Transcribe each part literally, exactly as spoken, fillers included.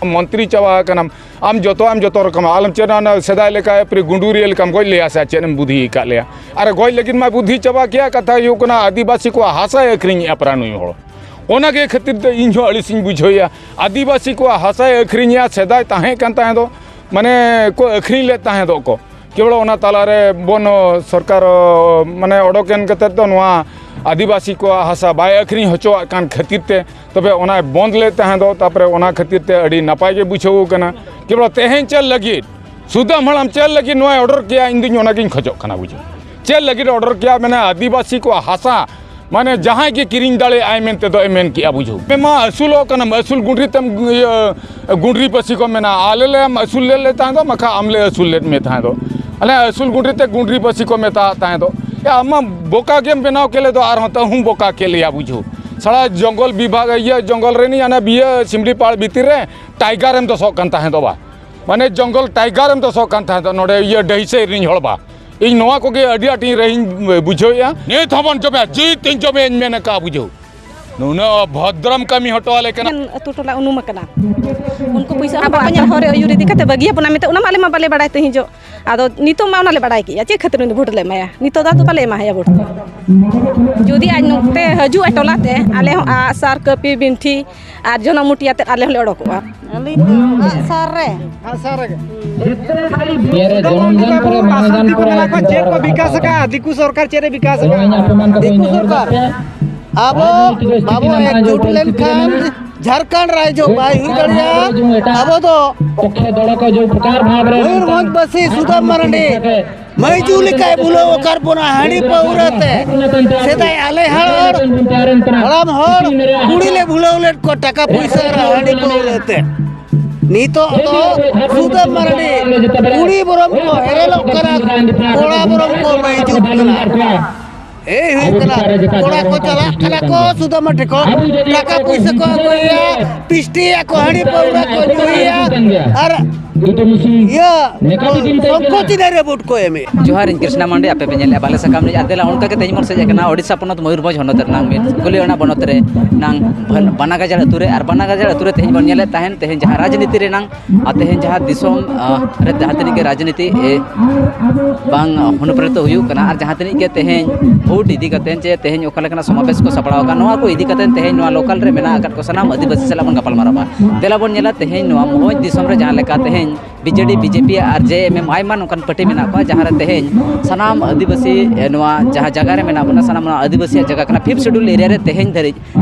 ᱢᱚᱱᱛᱨᱤ ᱪᱟᱵᱟ ᱟᱠᱟᱱᱟᱢ, ᱟᱢ ᱡᱚᱛᱚᱣᱟᱜ ᱮᱢ ᱡᱚᱛᱚ ᱨᱚᱠᱚᱢᱟ᱾ ᱟᱞᱚᱢ ᱪᱮᱫ ᱚᱱᱟ ᱥᱮᱫᱟᱭ ᱞᱮᱠᱟ ᱮᱯᱨᱤ ᱜᱩᱸᱰᱩᱨᱤᱭᱟᱹ ᱞᱮᱠᱟᱢ ᱜᱚᱡ ᱞᱮᱭᱟ ᱥᱮ ᱪᱮᱫ ᱮᱢ ᱵᱩᱫᱷᱤ ᱟᱠᱟᱫ ᱞᱮᱭᱟ? ᱟᱨ ᱜᱚᱡ ᱞᱟᱹᱜᱤᱫ ᱢᱟ ᱵᱩᱫᱷᱤ ᱪᱟᱵᱟ ᱠᱮᱭᱟ᱾ ᱠᱟᱛᱷᱟ ᱦᱩᱭᱩᱜ ᱠᱟᱱᱟ, ᱟᱹᱫᱤᱵᱟᱹᱥᱤ ᱠᱚᱣᱟᱜ ᱦᱟᱥᱟᱭ ᱟᱹᱠᱷᱨᱤᱧᱮᱫᱼᱟ ᱯᱟᱨᱟ ᱱᱩᱭ ᱦᱚᱲ᱾ ᱚᱱᱟᱜᱮ ᱠᱷᱟᱹᱛᱤᱨ ᱛᱮ ᱤᱧ ᱦᱚᱸ ᱟᱹᱲᱤᱥᱤᱧ ᱵᱩᱡᱷᱟᱹᱣᱮᱫᱼᱟ᱾ ᱟᱹᱫᱤᱵᱟᱹᱥᱤ ᱠᱚᱣᱟᱜ ᱦᱟᱥᱟᱭ ᱟᱹᱠᱷᱨᱤᱧᱮᱫᱼᱟ, ᱥᱮᱫᱟᱭ ᱛᱟᱦᱮᱸ ᱠᱟᱱ ᱛᱟᱦᱮᱸ ᱫᱚ, ᱢᱟᱱᱮ ᱠᱚ ᱟᱹᱠᱷᱨᱤᱧ ᱞᱮᱫ ᱛᱟᱦᱮᱸ ᱫᱚ ᱠᱚ, ᱠᱮᱵᱚᱞ ᱚᱱᱟ ᱛᱟᱞᱟᱨᱮ ᱵᱚᱱ ᱥᱚᱨᱠᱟᱨ, ᱢᱟᱱᱮ ᱚᱰᱚᱠᱮᱱ ᱠᱟᱛᱮᱫ ᱫᱚ ᱱᱚᱣᱟ ᱟᱹᱫᱤᱵᱟᱹᱥᱤ ᱠᱚᱣᱟᱜ ᱦᱟᱥᱟ ᱵᱟᱭ ᱟᱹᱠᱷᱨᱤᱧ ᱦᱚᱪᱚᱣᱟᱜ ᱠᱟᱱ ᱠᱷᱟᱹᱛᱤᱨ ᱛᱮ, ᱛᱚᱵᱮ ᱚᱱᱟᱭ ᱵᱚᱱᱫ ᱞᱮᱫ ᱛᱟᱦᱮᱸ ᱫᱚ, ᱛᱟᱨᱯᱚᱨᱮ ᱚᱱᱟ ᱠᱷᱟᱹᱛᱤᱨ ᱛᱮ ᱟᱹᱰᱤ ᱱᱟᱯᱟᱭ ᱜᱮ ᱵᱩᱡᱷᱟᱹᱣ ᱠᱟᱱᱟ᱾ ᱠᱮᱵᱚᱞ ᱛᱮᱦᱮᱧ ᱪᱮᱫ ᱞᱟᱹᱜᱤᱫ ᱥᱩᱫᱟᱢ ᱦᱟᱲᱟᱢ ᱪᱮᱫ ᱞᱟᱹᱜᱤᱫ ᱱᱚᱣᱟᱭ ᱚᱰᱚᱨ ᱠᱮᱭᱟ? ᱤᱧ ᱫᱩᱧ ᱚᱱᱟᱜᱤᱧ ᱠᱷᱚᱡᱚᱜ ᱠᱟᱱᱟ ᱵᱩᱡᱷᱟᱹᱣ᱾ ᱪᱮᱫ ᱞᱟᱹᱜᱤᱫ ᱚᱰᱚᱨ ᱠᱮᱭᱟ? ᱢᱟᱱᱮ ᱟᱹᱫᱤᱵᱟᱹᱥᱤ ᱠᱚᱣᱟᱜ ᱦᱟᱥᱟ, ᱢᱟᱱᱮ ᱡᱟᱦᱟᱸᱭ ᱜᱮ ᱠᱤᱨᱤᱧ ᱫᱟᱲᱮᱭᱟᱜᱼᱟᱭ ᱢᱮᱱᱛᱮ ᱫᱚ ᱮ ᱢᱮᱱ ᱠᱮᱜᱼᱟ ᱵᱩᱡᱷᱟᱹᱣ᱾ ᱟᱢ ᱢᱟ ᱟᱹᱥᱩᱞᱚᱜ ᱠᱟᱱᱟᱢ, ᱟᱹᱥᱩᱞ ᱜᱩᱸᱰᱨᱤ ᱛᱮᱢ, ᱤᱭᱟᱹ, ᱜᱩᱸᱰᱨᱤ ᱯᱟᱹᱥᱤ ᱠᱚ ᱢᱮᱱᱟ, ᱟᱞᱮ ᱞᱮ ᱟᱹᱥᱩᱞ ᱞᱮᱫ ᱞᱮ ᱛᱟᱦᱮᱸ ᱫᱚ, ᱵᱟᱠᱷᱟᱡ ᱟᱢ ᱞᱮ ᱟᱹᱥᱩᱞ ᱞᱮᱫ ᱢᱮ ᱛᱟᱦᱮᱸ ᱫᱚ᱾ ᱟᱞᱮ ᱟᱹᱥᱩᱞ ᱜᱩᱸᱰᱨᱤ ᱛᱮ ᱜᱩᱸᱰᱨᱤ ᱯᱟᱹᱥᱤ ᱠᱚ ᱢᱮᱛᱟᱜ ᱛᱟᱦᱮᱸ ᱫᱚ᱾ ᱭᱟ, ᱟᱢ ᱢᱟ ᱵᱚᱠᱟ ᱜᱮᱢ ᱵᱮᱱᱟᱣ ᱠᱮᱫ ᱞᱮ ᱫᱚ, ᱟᱨᱦᱚᱸ ᱛᱟᱹᱦᱩᱢ ᱵᱚᱠᱟ ᱠᱮᱫ ᱞᱮᱭᱟ ᱵᱩᱡᱷᱟᱹᱣ᱾ ᱥᱟᱲᱟ ᱡᱚᱝᱜᱚᱞ ᱵᱤᱵᱷᱟᱜᱽ, ᱤᱭᱟᱹ, ᱡᱚᱝᱜᱚᱞ ᱨᱮᱱᱤᱡ ᱚᱱᱟ ᱵᱤᱭᱟᱹ ᱥᱤᱢᱞᱤᱯᱟᱲ ᱵᱷᱤᱛᱤᱨ ᱨᱮ ᱴᱟᱭᱜᱟᱨ ᱮᱢ ᱫᱚᱥᱚᱜ ᱠᱟᱱ ᱛᱟᱦᱮᱸ ᱫᱚ ᱵᱟ᱾ ᱢᱟᱱᱮ ᱡᱚᱝᱜᱚᱞ ᱴᱟᱭᱜᱟᱨ ᱮᱢ ᱫᱚᱥᱚᱜ ᱠᱟᱱ ᱛᱟᱦᱮᱸ ᱫᱚ ᱱᱚᱰᱮ ᱤᱭᱟᱹ ᱰᱟᱹᱦᱤ ᱥᱮᱫ ᱨᱤᱱᱤᱡ ᱦᱚᱲ ᱵᱟ᱾ ᱤᱧ ᱱᱚᱣᱟ ᱠᱚᱜᱮ ᱟᱹᱰᱤ ᱟᱸᱴᱤᱧ ᱨᱟᱹᱦᱤᱧ ᱵᱩᱡᱷᱟᱹᱣᱮᱫᱼᱟ᱾ ᱱᱤᱛ ᱦᱚᱸᱵᱚᱱ ᱡᱚᱢᱮᱭᱟ, ᱡᱤᱛ ᱤᱧ ᱡᱚᱢᱮᱭᱟᱧ ᱢᱮᱱ ᱟᱠᱟᱫᱼᱟ ᱵᱩᱡᱷᱟᱹᱣ᱾ ᱱᱩᱱᱟᱹᱜ ᱵᱷᱚᱫᱨᱚᱢ ᱠᱟᱹᱢᱤ ᱦᱚᱴᱚ ᱟᱞᱮ ᱠᱟᱱᱟ᱾ ᱮᱱ ᱟᱹᱛᱩ ᱴᱚᱞᱟ ᱩᱱᱩᱢ ᱟᱠᱟᱱᱟ᱾ ᱩᱱᱠᱩ ᱯᱩᱭᱥᱟᱹ ᱟᱵᱚᱣᱟᱜ ᱧᱮᱞ ᱦᱚᱨ ᱨᱮ ᱟᱹᱭᱩᱨ ᱤᱫᱤ ᱠᱟᱛᱮ ᱵᱟᱹᱜᱤᱭᱟᱵᱚᱱᱟ ᱢᱮᱱᱛᱮ ᱚᱱᱟ ᱢᱟ ᱟᱞᱮ ᱢᱟ ᱵᱟᱞᱮ ᱵᱟᱲᱟᱭ ᱛᱟᱦᱮᱸ ᱡᱚᱜ᱾ ᱟᱫᱚ ᱱᱤᱛᱚᱜ ᱢᱟ ᱚᱱᱟ ᱞᱮ ᱵᱟᱲᱟᱭ ᱠᱮᱜᱼᱟ, ᱪᱮᱫ ᱠᱷᱟᱹᱛᱤᱨ ᱩᱱᱤ ᱫᱚ ᱵᱷᱳᱴ ᱞᱮ ᱮᱢᱟᱭᱟ? ᱱᱤᱛᱚᱜ ᱫᱚ ᱟᱫᱚ ᱵᱟᱞᱮ ᱮᱢᱟᱭᱟ ᱵᱷᱳᱴ ᱫᱚ᱾ ᱡᱩᱫᱤ ᱟᱡ ᱱᱚᱛᱮ ᱦᱤᱡᱩᱜᱼᱟ ᱴᱚᱞᱟ ᱛᱮ, ᱟᱞᱮ ᱦᱚᱸ ᱟᱜ ᱥᱟᱨ, ᱠᱟᱹᱯᱤ, ᱵᱤᱱᱴᱷᱤ ᱟᱨ ᱡᱚᱱᱚᱜ ᱢᱩᱴᱤ ᱟᱛᱮᱫ ᱟᱞᱮ ᱦᱚᱸᱞᱮ ᱚᱰᱚᱠᱚᱜᱼᱟ᱾ ᱟᱹᱞᱤᱧ ᱫᱚ ᱟᱜ ᱥᱟᱨ ᱨᱮ᱾ ᱟᱜ ᱥᱟᱨ ᱨᱮᱜᱮ᱾ ᱡᱚᱱᱚᱢ ᱫᱤᱱ ᱠᱚᱨᱮ ᱢᱟᱱᱟᱣ ᱜᱟᱱ ᱠᱚᱨᱮ ᱪᱮᱫ ᱠᱚ ᱵᱤᱠᱟᱥ ᱟᱠᱟᱫᱼᱟ? ᱫᱤᱠᱩ ᱥᱚᱨᱠᱟᱨ ᱪᱮᱫ ᱮ ᱵᱤᱠᱟᱥ ᱟᱠᱟᱫᱼᱟ? ᱫᱤᱠᱩ ᱥᱚᱨᱠᱟᱨ᱾ ᱟᱵᱚ ᱵᱟᱵᱚ ᱮᱠᱡᱩᱴ ᱞᱮᱱᱠᱷᱟᱱ ᱡᱷᱟᱲᱠᱷᱚᱸᱰ ᱨᱟᱡᱽ ᱦᱚᱸ ᱵᱟᱭ ᱦᱩᱭ ᱫᱟᱲᱮᱭᱟᱜᱼᱟ᱾ ᱟᱵᱚ ᱫᱚ ᱯᱚᱠᱠᱷᱮ ᱫᱚᱞᱚ ᱠᱚ ᱡᱚᱭ ᱯᱨᱚᱠᱟᱨ ᱵᱷᱟᱵᱽ ᱨᱮ ᱢᱚᱭᱩᱨᱵᱷᱚᱸᱡᱽ ᱵᱟᱥᱤ ᱥᱩᱫᱟᱢ ᱢᱟᱨᱟᱱᱰᱤ, ᱢᱟᱹᱭᱡᱩ ᱞᱮᱠᱟᱭ ᱵᱩᱞᱟᱹᱣ ᱟᱠᱟᱫ ᱵᱚᱱᱟ ᱦᱟᱺᱰᱤ ᱯᱟᱹᱣᱨᱟᱹ ᱛᱮ᱾ ᱥᱮᱫᱟᱭ ᱟᱞᱮ ᱦᱚᱲ, ᱦᱟᱲᱟᱢ ᱦᱚᱲ, ᱠᱩᱲᱤ ᱞᱮ ᱵᱷᱩᱞᱟᱹᱣ ᱞᱮᱫ ᱠᱚᱣᱟ ᱴᱟᱠᱟ ᱯᱩᱭᱥᱟᱹ ᱟᱨ ᱦᱟᱺᱰᱤ ᱯᱟᱹᱣᱨᱟᱹ ᱛᱮ᱾ ᱱᱤᱛᱚᱜ ᱫᱚ ᱥᱩᱫᱟᱹᱢ ᱢᱟᱨᱟᱱᱰᱤ, ᱠᱩᱲᱤ ᱵᱚᱨᱚᱢ ᱠᱚ ᱦᱮᱨᱮᱞᱚᱜ ᱠᱟᱱᱟ, ᱠᱚᱲᱟ ᱵᱚᱨᱚᱢ ᱠᱚ ᱢᱟᱹᱭᱡᱩᱜ ᱠᱟᱱᱟ᱾ ᱮᱭ ᱦᱩᱭᱩᱜ ᱠᱟᱱᱟ, ᱠᱚᱲᱟ ᱠᱚ ᱪᱟᱞᱟᱜ ᱠᱟᱱᱟ ᱠᱚ ᱥᱩᱫᱟᱹᱢ ᱢᱟᱨᱟᱱᱰᱤ ᱠᱚ, ᱴᱟᱠᱟ ᱯᱩᱭᱥᱟᱹ ᱠᱚ ᱟᱹᱜᱩᱭᱟ, ᱯᱤᱥᱴᱤᱭᱟ ᱠᱚ, ᱦᱟᱺᱰᱤ ᱯᱟᱹᱣᱨᱟᱹ ᱠᱚ ᱧᱩᱭᱟ, ᱟᱨ ᱤᱭᱟᱹ ᱥᱚᱝᱠᱚᱪᱤᱫᱟᱹ ᱨᱮ ᱵᱷᱳᱴ ᱠᱚ ᱮᱢᱮᱫ᱾ ᱡᱚᱦᱟᱨ, ᱤᱧ ᱠᱨᱤᱥᱱᱟ ᱢᱟᱱᱰᱤ, ᱟᱯᱮ ᱯᱮ ᱧᱮᱞᱮᱫᱼᱟ ᱵᱟᱞᱮ ᱥᱟᱠᱟᱢ ᱨᱮᱭᱟᱜ᱾ ᱟᱨ ᱫᱮᱞᱟ, ᱚᱱᱠᱟ ᱜᱮ ᱛᱮᱦᱮᱧ ᱵᱚᱱ ᱥᱮᱡ ᱟᱠᱟᱱᱟ ᱳᱰᱤᱥᱟ ᱯᱚᱱᱚᱛ ᱢᱚᱭᱩᱨᱵᱷᱚᱸᱡᱽ ᱦᱚᱱᱚᱛ ᱨᱮᱱᱟᱝ ᱢᱤᱫ ᱠᱩᱞᱤ ᱚᱱᱟ ᱵᱚᱱᱚᱛ ᱨᱮ ᱱᱟᱝ ᱵᱷᱟᱱ-, ᱵᱟᱱᱟ ᱜᱟᱡᱟᱲ ᱟᱹᱛᱩ ᱨᱮ᱾ ᱟᱨ ᱵᱟᱱᱟ ᱜᱟᱡᱟᱲ ᱟᱹᱛᱩ ᱨᱮ ᱛᱮᱦᱮᱧ ᱵᱚᱱ ᱧᱮᱞᱮᱫ ᱛᱟᱦᱮᱱ, ᱛᱮᱦᱮᱧ ᱡᱟᱦᱟᱸ ᱨᱟᱡᱽᱱᱤᱛᱤ ᱨᱮᱱᱟᱝ ᱟᱨ ᱛᱮᱦᱮᱧ ᱡᱟᱦᱟᱸ ᱫᱤᱥᱚᱢ, ᱟᱸ, ᱨᱮ ᱡᱟᱦᱟᱸ ᱛᱤᱱᱟᱹᱜ ᱜᱮ ᱨᱟᱡᱽᱱᱤᱛᱤ, ᱮ, ᱵᱟᱝ ᱚᱱᱩᱯᱨᱮᱨᱤᱛᱚ ᱦᱩᱭᱩᱜ ᱠᱟᱱᱟ, ᱟᱨ ᱡᱟᱦᱟᱸ ᱛᱤᱱᱟᱹᱜ ᱜᱮ ᱛᱮᱦᱮᱧ ᱵᱷᱳᱴ ᱤᱫᱤ ᱠᱟᱛᱮ ᱡᱮ ᱛᱮᱦᱮᱧ ᱚᱠᱟ ᱞᱮᱠᱟᱱᱟᱜ ᱥᱚᱢᱟᱵᱮᱥ ᱠᱚ ᱥᱟᱯᱲᱟᱣ ᱟᱠᱟᱫ, ᱱᱚᱣᱟ ᱠᱚ ᱤᱫᱤ ᱠᱟᱛᱮ ᱛᱮᱦᱮᱧ ᱱᱚᱣᱟ ᱞᱳᱠᱟᱞ ᱨᱮ ᱢᱮᱱᱟᱜ ᱟᱠᱟᱫ ᱠᱚ ᱥᱟᱱᱟᱢ ᱟᱹᱫᱤᱵᱟᱹᱥᱤ ᱥᱟᱞᱟᱜ ᱵᱚᱱ ᱜᱟᱯᱟᱞ ᱢᱟᱨᱟᱣᱟ᱾ ᱫᱮᱞᱟ ᱵᱚᱱ ᱧᱮᱞᱟ ᱛᱮᱦᱮᱧ ᱱᱚᱣᱟ ᱢᱚᱦᱚᱡᱽ ᱫᱤᱥᱚᱢ ᱨᱮ ᱡᱟᱦᱟᱸ ᱞᱮᱠᱟ ᱛᱮᱦᱮᱧ ᱵᱤᱡᱮᱰᱤ, ᱵᱤᱡᱮᱯᱤ ᱟᱨ ᱡᱮ ᱮᱢ ᱮᱢ ᱟᱭᱢᱟ ᱱᱚᱝᱠᱟᱱ ᱯᱟᱨᱴᱤ ᱢᱮᱱᱟᱜ ᱠᱚᱣᱟ, ᱡᱟᱦᱟᱸ ᱨᱮ ᱛᱮᱦᱮᱧ ᱥᱟᱱᱟᱢ ᱟᱹᱫᱤᱵᱟᱹᱥᱤ, ᱮ, ᱱᱚᱣᱟ ᱡᱟᱦᱟᱸ ᱡᱟᱭᱜᱟ ᱨᱮ ᱢᱮᱱᱟᱜ ᱵᱚᱱᱟ, ᱥᱟᱱᱟᱢ ᱱᱚᱣᱟ ᱟᱹᱫᱤᱵᱟᱹᱥᱤᱭᱟᱜ ᱡᱟᱭᱜᱟ ᱠᱟᱱᱟ, ᱯᱷᱤᱯᱛᱷ ᱥᱤᱰᱩᱞ ᱮᱨᱤᱭᱟ ᱨᱮ ᱛᱮᱦᱮᱧ ᱫᱷᱟᱹᱨᱤᱡ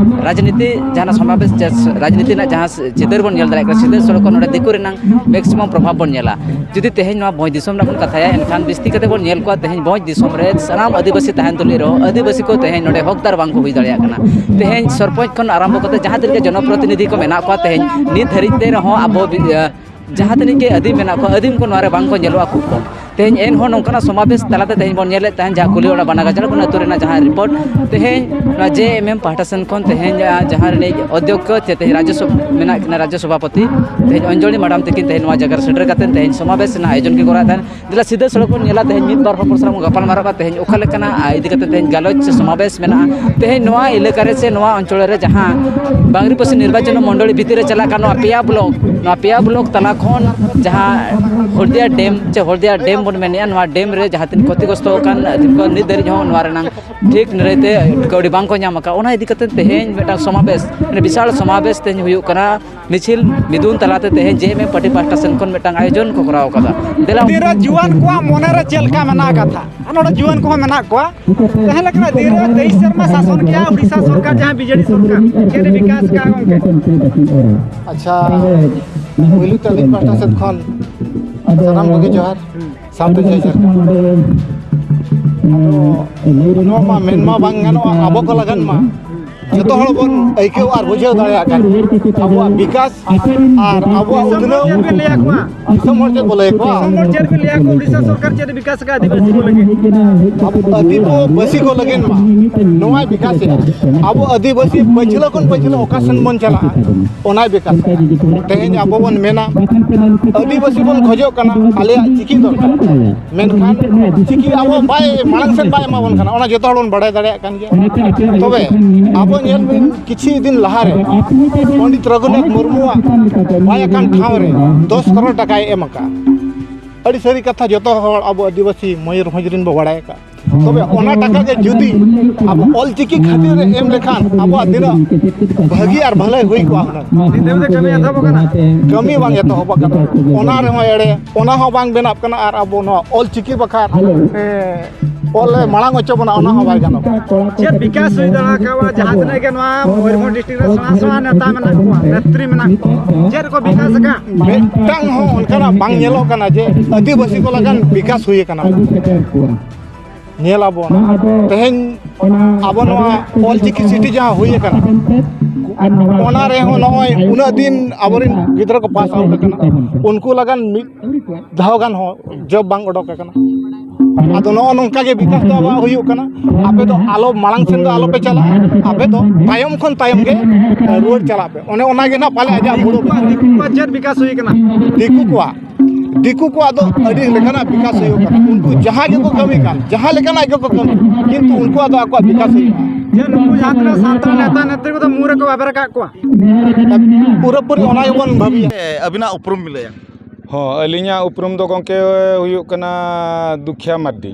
ᱨᱟᱡᱽᱱᱤᱛᱤ, ᱡᱟᱦᱟᱸ ᱥᱚᱢᱟᱵᱮᱥ, ᱡᱟ-, ᱨᱟᱡᱽᱱᱤᱛᱤ ᱨᱮᱱᱟᱜ ᱡᱟᱦᱟᱸ ᱪᱤᱛᱟᱹᱨ ᱵᱚᱱ ᱧᱮᱞ ᱫᱟᱲᱮᱭᱟᱜ ᱠᱟᱱᱟ, ᱥᱤᱫᱟᱹ ᱥᱚᱲᱚᱠ ᱠᱷᱚᱱ ᱱᱚᱰᱮ ᱫᱤᱠᱩ ᱨᱮᱱᱟᱝ ᱢᱮᱠᱥᱤᱢᱟᱢ ᱯᱨᱚᱵᱷᱟᱵᱽ ᱵᱚᱱ ᱧᱮᱞᱟ᱾ ᱡᱩᱫᱤ ᱛᱮᱦᱮᱧ ᱱᱚᱣᱟ ᱵᱷᱚᱸᱡᱽ ᱫᱤᱥᱚᱢ ᱨᱮᱱᱟᱜ ᱵᱚᱱ ᱠᱟᱛᱷᱟᱭᱟ, ᱮᱱᱠᱷᱟᱱ ᱵᱤᱥᱛᱤ ᱠᱟᱛᱮ ᱵᱚᱱ ᱧᱮᱞ ᱠᱚᱣᱟ ᱛᱮᱦᱮᱧ ᱵᱷᱚᱸᱡᱽ ᱫᱤᱥᱚᱢ ᱨᱮ ᱥᱟᱱᱟᱢ ᱟᱹᱫᱤᱵᱟᱹᱥᱤ ᱛᱟᱦᱮᱱ ᱛᱩᱞᱩᱡ ᱨᱮᱦᱚᱸ ᱟᱹᱫᱤᱵᱟᱹᱥᱤ ᱠᱚ ᱛᱮᱦᱮᱧ ᱱᱚᱰᱮ ᱦᱚᱠᱫᱟᱨ ᱵᱟᱝ ᱠᱚ ᱦᱩᱭ ᱫᱟᱲᱮᱭᱟᱜ ᱠᱟᱱᱟ᱾ ᱛᱮᱦᱮᱧ ᱥᱚᱨᱯᱚᱧᱪ ᱠᱷᱚᱱ ᱟᱨᱟᱢᱵᱷᱚ ᱠᱟᱛᱮ ᱡᱟᱦᱟᱸ ᱛᱤᱱᱟᱹᱜ ᱜᱮ ᱡᱚᱱᱚᱯᱨᱚᱛᱤᱱᱤᱫᱷᱤ ᱠᱚ ᱢᱮᱱᱟᱜ ᱠᱚᱣᱟ, ᱛᱮᱦᱮᱧ ᱱᱤᱛ ᱫᱷᱟᱹᱨᱤᱡ ᱛᱮ ᱨᱮᱦᱚᱸ ᱟᱵᱚ ᱵᱤ-, ᱟ, ᱡᱟᱦᱟᱸ ᱛᱤᱱᱟᱹᱜ ᱜᱮ ᱟᱹᱫᱤᱢ ᱢᱮᱱᱟᱜ ᱠᱚᱣᱟ, ᱟᱹᱫᱤᱢ ᱠᱚ ᱱᱚᱣᱟ ᱨᱮ ᱵᱟᱝ ᱠᱚ ᱧᱮᱞᱚᱜᱼᱟ ᱠᱷᱩᱵ ᱠᱚᱢ᱾ ᱛᱮᱦᱮᱧ ᱮᱱᱦᱚᱸ ᱱᱚᱝᱠᱟᱱᱟᱜ ᱥᱚᱢᱟᱵᱮᱥ ᱛᱟᱞᱟᱛᱮ ᱛᱮᱦᱮᱧ ᱵᱚᱱ ᱧᱮᱞᱮᱫ ᱛᱟᱦᱮᱸᱫ, ᱡᱟᱦᱟᱸ ᱠᱩᱞᱤ ᱚᱲᱟᱜ ᱵᱟᱱᱟ ᱜᱟᱡᱟᱲ ᱠᱷᱚᱱ ᱟᱹᱛᱩ ᱨᱮᱱᱟᱜ ᱡᱟᱦᱟᱸ ᱨᱤᱯᱳᱨᱴ, ᱛᱮᱦᱮᱧ ᱱᱚᱣᱟ ᱡᱮ ᱮᱢ ᱮᱢ ᱯᱟᱦᱴᱟ ᱥᱮᱱ ᱠᱷᱚᱱ ᱛᱮᱦᱮᱧ, ᱟ, ᱡᱟᱦᱟᱸ ᱨᱤᱱᱤᱡ ᱚᱫᱽᱫᱷᱚᱠᱠᱷᱚ ᱪᱮ ᱛᱮᱦᱮᱧ ᱨᱟᱡᱽᱡᱚ ᱥᱚᱵᱷᱟ ᱢᱮᱱᱟᱜ ᱠᱤᱱᱟ, ᱨᱟᱡᱽᱡᱚ ᱥᱚᱵᱷᱟᱯᱚᱛᱤ, ᱛᱮᱦᱮᱧ ᱚᱧᱡᱚᱞᱤ ᱢᱟᱰᱟᱢ ᱛᱟᱹᱠᱤᱱ ᱛᱮᱦᱮᱧ ᱱᱚᱣᱟ ᱡᱟᱭᱜᱟ ᱨᱮ ᱥᱮᱴᱮᱨ ᱠᱟᱛᱮ ᱛᱮᱦᱮᱧ ᱥᱚᱢᱟᱵᱮᱥ ᱨᱮᱱᱟᱜ ᱟᱭᱳᱡᱚᱱ ᱠᱤᱱ ᱠᱚᱨᱟᱣᱮᱫ ᱛᱟᱦᱮᱸᱫ᱾ ᱫᱮᱞᱟ ᱥᱤᱫᱟᱹ ᱥᱚᱲᱚᱠ ᱵᱚᱱ ᱧᱮᱞᱟ, ᱛᱮᱦᱮᱧ ᱢᱤᱫ ᱵᱟᱨ ᱦᱚᱲ ᱠᱚ ᱥᱟᱞᱟᱜ ᱵᱚᱱ ᱜᱟᱯᱟᱞ ᱢᱟᱨᱟᱣ ᱠᱟᱜᱼᱟ, ᱛᱮᱦᱮᱧ ᱚᱠᱟ ᱞᱮᱠᱟᱱᱟᱜ, ᱟ, ᱤᱫᱤ ᱠᱟᱛᱮ ᱛᱮᱦᱮᱧ ᱜᱟᱞᱚᱪ ᱥᱮ ᱥᱚᱢᱟᱵᱮᱥ ᱢᱮᱱᱟᱜᱼᱟ᱾ ᱛᱮᱦᱮᱧ ᱱᱚᱣᱟ ᱮᱞᱟᱠᱟ ᱨᱮ ᱥᱮ ᱱᱚᱣᱟ ᱚᱧᱪᱚᱞ ᱨᱮ ᱡᱟᱦᱟᱸ ᱵᱟᱝᱨᱤᱯᱚᱥᱤ ᱱᱤᱨᱵᱟᱪᱚᱱ ᱢᱚᱱᱰᱚᱞᱤ ᱵᱷᱤᱛᱤᱨ ᱨᱮ ᱪᱟᱞᱟᱜ ᱠᱟᱱ ᱱᱚᱣᱟ ᱯᱮᱭᱟ ᱵᱞᱚᱠ, ᱱᱚᱣᱟ ᱯᱮᱭᱟ ᱵᱞᱚᱠ ᱛᱟᱞᱟ ᱠᱷᱚᱱ ᱡᱟᱦᱟᱸ ᱦᱚᱞᱫᱤᱭᱟ ᱰᱮᱢ ᱪᱮ ᱦᱚᱞᱫᱤᱭᱟ ᱰᱮᱢ ᱵᱚᱱ ᱢᱮᱱᱮᱫᱼᱟ, ᱱᱚᱣᱟ ᱰᱮᱢ ᱨᱮ ᱡᱟᱦᱟᱸ ᱛᱤᱱᱟᱹᱜ ᱠᱷᱚᱛᱤᱜᱨᱚᱥᱛᱚ ᱟᱠᱟᱱ ᱱᱤᱛ ᱫᱷᱟᱹᱨᱤᱡ ᱦᱚᱸ ᱱᱚᱣᱟ ᱨᱮᱱᱟᱝ ᱴᱷᱤᱠ ᱱᱤᱨᱟᱹᱭ ᱛᱮ ᱠᱟᱹᱣᱰᱤ ᱵᱟᱝ ᱠᱚ ᱧᱟᱢ ᱟᱠᱟᱫ᱾ ᱚᱱᱟ ᱤᱫᱤ ᱠᱟᱛᱮ ᱛᱮᱦᱮᱧ ᱢᱤᱫᱴᱟᱝ ᱥᱚᱢᱟᱵᱮᱥ, ᱢᱟᱱᱮ ᱵᱤᱥᱟᱞ ᱥᱚᱢᱟᱵᱮᱥ ᱛᱮᱦᱮᱧ ᱦᱩᱭᱩᱜ ᱠᱟᱱᱟ᱾ ᱢᱤᱪᱷᱤᱞ ᱢᱤᱫᱩᱱ ᱛᱟᱞᱟᱛᱮ ᱛᱮᱦᱮᱧ ᱡᱮ ᱮᱢ ᱮᱢ ᱯᱟᱨᱴᱤ ᱯᱟᱦᱴᱟ ᱥᱮᱱ ᱠᱷᱚᱱ ᱢᱤᱫᱴᱟᱝ ᱟᱭᱳᱡᱚᱱ ᱠᱚ ᱠᱚᱨᱟᱣ ᱠᱟᱫᱟ᱾ ᱫᱮᱞᱟ ᱛᱤᱨᱮ ᱡᱩᱣᱟᱹᱱ ᱠᱚᱣᱟᱜ ᱢᱚᱱᱮ ᱨᱮ ᱪᱮᱫ ᱞᱮᱠᱟ ᱢᱮᱱᱟᱜ ᱟᱠᱟᱫᱟ? ᱟᱨ ᱱᱚᱰᱮ ᱡᱩᱣᱟᱹᱱ ᱠᱚᱦᱚᱸ ᱢᱮᱱᱟᱜ ᱠᱚᱣᱟ᱾ ᱛᱟᱦᱮᱸ ᱞᱮᱠᱟᱱᱟᱜ ᱫᱤᱱ ᱨᱮ ᱛᱮᱭᱤᱥ ᱥᱮᱨᱢᱟ ᱥᱟᱥᱚᱱ ᱠᱮᱜᱼᱟ ᱳᱰᱤᱥᱟ ᱥᱚᱨᱠᱟᱨ, ᱡᱟᱦᱟᱸ ᱵᱤᱡᱮᱰᱤ ᱥᱚᱨᱠᱟᱨ, ᱪᱮᱫ ᱮ ᱵᱤᱠᱟᱥ ᱠᱟᱜᱼᱟ ᱜᱚᱢᱠᱮ? ᱟᱪᱪᱷᱟ, ᱯᱩᱭᱞᱩ ᱛᱮ ᱟᱹᱞᱤᱧ ᱯᱟᱦᱴᱟ ᱥᱮᱫ ᱠᱷᱚᱱ ᱥᱟᱱᱟᱢ ᱠᱚᱜᱮ ᱡᱚᱦᱟᱨ, ᱥᱟᱶᱛᱮ ᱡᱚᱭ ᱡᱚᱦᱟᱨ᱾ ᱟᱫᱚ ᱱᱚᱣᱟ ᱢᱟ ᱢᱮᱱ ᱢᱟ ᱵᱟᱝ ᱜᱟᱱᱚᱜᱼᱟ, ᱟᱵᱚ ᱠᱚ ᱞᱟᱜᱟᱱ ᱢᱟ ᱡᱚᱛᱚ ᱦᱚᱲ ᱵᱚᱱ ᱟᱹᱭᱠᱟᱹᱣ ᱟᱨ ᱵᱩᱡᱷᱟᱹᱣ ᱫᱟᱲᱮᱭᱟᱜ ᱠᱟᱱ ᱟᱵᱚᱣᱟᱜ ᱵᱤᱠᱟᱥ ᱟᱨ ᱟᱵᱚᱣᱟᱜ ᱩᱛᱱᱟᱹᱣ᱾ ᱪᱮᱫ ᱵᱤᱱ ᱞᱟᱹᱭ ᱟᱠᱚᱣᱟ? ᱫᱤᱥᱚᱢ ᱦᱚᱲ ᱪᱮᱫ ᱵᱚ ᱞᱟᱹᱭ ᱟᱠᱚᱣᱟ? ᱫᱤᱥᱚᱢ ᱦᱚᱲ ᱪᱮᱫ ᱵᱤᱱ ᱞᱟᱹᱭ ᱟᱠᱚᱣᱟ? ᱩᱲᱤᱥᱥᱟ ᱥᱚᱨᱠᱟᱨ ᱪᱮᱫ ᱵᱤᱠᱟᱥ ᱟᱠᱟᱫ ᱟᱹᱫᱤᱵᱟᱹᱥᱤ ᱠᱚ ᱞᱟᱹᱜᱤᱫ? ᱟᱵᱚ ᱟᱹᱫᱤᱵᱟᱹᱥᱤ ᱠᱚ ᱞᱟᱹᱜᱤᱫ ᱢᱟ ᱱᱚᱣᱟᱭ ᱵᱤᱠᱟᱥᱮᱜᱼᱟ᱾ ᱟᱵᱚ ᱟᱹᱫᱤᱵᱟᱹᱥᱤ ᱯᱟᱹᱪᱷᱞᱟᱹ ᱠᱷᱚᱱ ᱯᱟᱹᱪᱷᱞᱟᱹ ᱚᱠᱟ ᱥᱮᱱ ᱵᱚᱱ ᱪᱟᱞᱟᱜᱼᱟ, ᱚᱱᱟᱭ ᱵᱤᱠᱟᱥᱮᱜᱼᱟ᱾ ᱛᱮᱦᱮᱧ ᱟᱵᱚ ᱵᱚᱱ ᱢᱮᱱᱟ, ᱟᱹᱫᱤᱵᱟᱹᱥᱤ ᱵᱚᱱ ᱠᱷᱚᱡᱚᱜ ᱠᱟᱱᱟ, ᱟᱞᱮᱭᱟᱜ ᱪᱤᱠᱤ ᱫᱚᱨᱠᱟᱨ, ᱢᱮᱱᱠᱷᱟᱱ ᱪᱤᱠᱤ ᱟᱵᱚ ᱵᱟᱭ, ᱢᱟᱲᱟᱝ ᱥᱮᱫ ᱵᱟᱭ ᱮᱢᱟ ᱵᱚᱱ ᱠᱟᱱᱟ, ᱚᱱᱟ ᱡᱚᱛᱚ ᱦᱚᱲ ᱵᱚᱱ ᱵᱟᱲᱟᱭ ᱫᱟᱲᱮᱭᱟᱜ ᱠᱟᱱ ᱜᱮᱭᱟ᱾ ᱛᱚᱵᱮ ᱟᱵᱚ ᱧᱮᱞ ᱵᱤᱱ, ᱠᱤᱪᱷᱩ ᱫᱤᱱ ᱞᱟᱦᱟᱨᱮ ᱯᱚᱱᱰᱤᱛ ᱨᱚᱜᱷᱩᱱᱟᱛᱷ ᱢᱩᱨᱢᱩᱣᱟᱜ ᱵᱟᱭ ᱟᱠᱟᱱ ᱴᱷᱟᱶ ᱨᱮ ᱫᱚᱥ ᱠᱟᱨᱳᱲ ᱴᱟᱠᱟᱭ ᱮᱢ ᱟᱠᱟᱫᱼᱟ᱾ ᱟᱹᱰᱤ ᱥᱟᱹᱨᱤ ᱠᱟᱛᱷᱟ, ᱡᱚᱛᱚ ᱦᱚᱲ ᱟᱵᱚ ᱟᱹᱫᱤᱵᱟᱹᱥᱤ ᱢᱚᱭᱩᱨᱵᱷᱚᱸᱡᱽ ᱨᱮᱱ ᱵᱚ ᱵᱟᱲᱟᱭ ᱟᱠᱟᱫ, ᱛᱚᱵᱮ ᱚᱱᱟ ᱴᱟᱠᱟ ᱜᱮ ᱡᱩᱫᱤ ᱟᱵᱚ ᱚᱞ ᱪᱤᱠᱤ ᱠᱷᱟᱹᱛᱤᱨ ᱨᱮ ᱮᱢ ᱞᱮᱠᱷᱟᱱ ᱟᱵᱚᱣᱟᱜ ᱛᱤᱱᱟᱹᱜ ᱵᱷᱟᱹᱜᱤ ᱟᱨ ᱵᱷᱟᱹᱞᱟᱹᱭ ᱦᱩᱭ ᱠᱚᱜᱼᱟ ᱦᱩᱱᱟᱹᱝ᱾ ᱱᱤᱛ ᱫᱷᱟᱹᱵᱤᱡ ᱛᱮ ᱠᱟᱹᱢᱤ ᱮᱛᱚᱦᱚᱵ ᱟᱠᱟᱱᱟ? ᱠᱟᱹᱢᱤ ᱵᱟᱝ ᱮᱛᱚᱦᱚᱵ ᱟᱠᱟᱱᱟ, ᱚᱱᱟ ᱨᱮᱦᱚᱸ ᱮᱲᱮ, ᱚᱱᱟ ᱦᱚᱸ ᱵᱟᱝ ᱵᱮᱱᱟᱜ ᱠᱟᱱᱟ᱾ ᱟᱨ ᱟᱵᱚ ᱱᱚᱣᱟ ᱚᱞ ᱪᱤᱠᱤ ᱵᱟᱠᱷᱨᱟ, ᱮ, ᱚᱞ ᱞᱮ ᱢᱟᱲᱟᱝ ᱦᱚᱪᱚ ᱵᱚᱱᱟ, ᱚᱱᱟ ᱦᱚᱸ ᱵᱟᱭ ᱜᱟᱱᱚᱜ ᱠᱟᱱᱟ᱾ ᱪᱮᱫ ᱵᱤᱠᱟᱥ ᱦᱩᱭ ᱫᱟᱲᱮ ᱠᱟᱣᱟ? ᱡᱟᱦᱟᱸ ᱛᱤᱱᱟᱹᱜ ᱜᱮ ᱱᱚᱣᱟ ᱢᱚᱭᱩᱨᱵᱷᱚᱸᱡᱽ ᱰᱤᱥᱴᱨᱤᱠᱴ ᱨᱮ ᱥᱮᱬᱟ ᱥᱮᱬᱟ ᱱᱮᱛᱟ ᱢᱮᱱᱟᱜ ᱠᱚᱣᱟ, ᱱᱮᱛᱨᱤ ᱢᱮᱱᱟᱜ ᱠᱚᱣᱟ, ᱪᱮᱫ ᱠᱚ ᱵᱤᱠᱟᱥ ᱟᱠᱟᱫ? ᱢᱤᱫᱴᱟᱝ ᱦᱚᱸ ᱚᱱᱠᱟᱱᱟᱜ ᱵᱟᱝ ᱧᱮᱞᱚᱜ ᱠᱟᱱᱟ ᱡᱮ ᱟᱹᱫᱤᱵᱟᱹᱥᱤ ᱠᱚ ᱞᱟᱹᱜᱤᱫ ᱵᱤᱠᱟᱥ ᱦᱩᱭ ᱟᱠᱟᱱᱟ᱾ ᱧᱮᱞ ᱟᱵᱚᱱ ᱛᱮᱦᱮᱧ ᱟᱵᱚ ᱱᱚᱣᱟ ᱚᱞ ᱪᱤᱠᱤ ᱥᱤᱴᱤ ᱡᱟᱦᱟᱸ ᱦᱩᱭ ᱟᱠᱟᱱᱟ, ᱚᱱᱟ ᱨᱮᱦᱚᱸ ᱱᱚᱜᱼᱚᱭ ᱩᱱᱟᱹᱜ ᱫᱤᱱ ᱟᱵᱚᱨᱮᱱ ᱜᱤᱫᱽᱨᱟᱹ ᱠᱚ ᱯᱟᱥ ᱟᱣᱩᱴ ᱟᱠᱟᱱᱟ, ᱩᱱᱠᱩ ᱞᱟᱹᱜᱤᱫ ᱢᱤᱫ ᱫᱷᱟᱣ ᱜᱟᱱ ᱦᱚᱸ ᱡᱚᱵ ᱵᱟᱝ ᱚᱰᱚᱠ ᱟᱠᱟᱱᱟ᱾ ᱟᱫᱚ ᱱᱚᱜᱼᱚ ᱱᱚᱝᱠᱟ ᱜᱮ ᱵᱤᱠᱟᱥ ᱫᱚ ᱟᱵᱚᱣᱟᱜ ᱦᱩᱭᱩᱜ ᱠᱟᱱᱟ᱾ ᱟᱯᱮ ᱫᱚ ᱟᱞᱚ ᱢᱟᱲᱟᱝ ᱥᱮᱱ ᱫᱚ ᱟᱞᱚᱯᱮ ᱪᱟᱞᱟᱜᱼᱟ, ᱟᱯᱮ ᱫᱚ ᱛᱟᱭᱚᱢ ᱠᱷᱚᱱ ᱛᱟᱭᱚᱢ ᱜᱮ ᱨᱩᱣᱟᱹᱲ ᱪᱟᱞᱟᱜ ᱯᱮ᱾ ᱚᱱᱮ ᱚᱱᱟ ᱜᱮ ᱱᱟᱜ ᱯᱟᱞᱮ ᱟᱡᱟᱜ ᱢᱩᱲᱩᱫ᱾ ᱫᱤᱠᱩ ᱠᱚᱣᱟᱜ ᱪᱮᱫ ᱵᱤᱠᱟᱥ ᱦᱩᱭ ᱟᱠᱟᱱᱟ? ᱫᱤᱠᱩ ᱠᱚᱣᱟᱜ, ᱫᱤᱠᱩ ᱠᱚᱣᱟᱜ ᱫᱚ ᱟᱹᱰᱤ ᱞᱮᱠᱟᱱᱟᱜ ᱵᱤᱠᱟᱥ ᱦᱩᱭᱩᱜ ᱠᱟᱱᱟ᱾ ᱩᱱᱠᱩ ᱡᱟᱦᱟᱸ ᱜᱮᱠᱚ ᱠᱟᱹᱢᱤ ᱠᱟᱱ, ᱡᱟᱦᱟᱸ ᱞᱮᱠᱟᱱᱟᱜ ᱜᱮᱠᱚ ᱠᱟᱹᱢᱤ, ᱠᱤᱱᱛᱩ ᱩᱱᱠᱩᱣᱟᱜ ᱫᱚ ᱟᱠᱚᱣᱟᱜ ᱵᱤᱠᱟᱥ ᱦᱩᱭᱩᱜᱼᱟ᱾ ᱡᱮ ᱱᱩᱠᱩ ᱡᱟᱦᱟᱸ ᱛᱤᱱᱟᱹᱜ ᱥᱟᱱᱛᱟᱲ ᱱᱮᱛᱟ ᱱᱮᱛᱨᱤ ᱠᱚᱫᱚ ᱢᱩ ᱨᱮᱠᱚ ᱵᱟᱵᱮᱨ ᱟᱠᱟᱫ ᱠᱚᱣᱟ᱾ ᱯᱩᱨᱟᱹᱯᱩᱨᱤ ᱚᱱᱟ ᱜᱮᱵᱚᱱ ᱵᱷᱟᱹᱵᱤᱭᱟ᱾ ᱟᱹᱵᱤᱱᱟᱜ ᱩᱯᱨᱩᱢ ᱵᱤᱱ ᱞᱟᱹᱭᱟ? ᱦᱚᱸ, ᱟᱹᱞᱤᱧᱟᱜ ᱩᱯᱨᱩᱢ ᱫᱚ ᱜᱚᱢᱠᱮ ᱦᱩᱭᱩᱜ ᱠᱟᱱᱟ ᱫᱩᱠᱷᱤᱭᱟ ᱢᱟᱨᱰᱤ᱾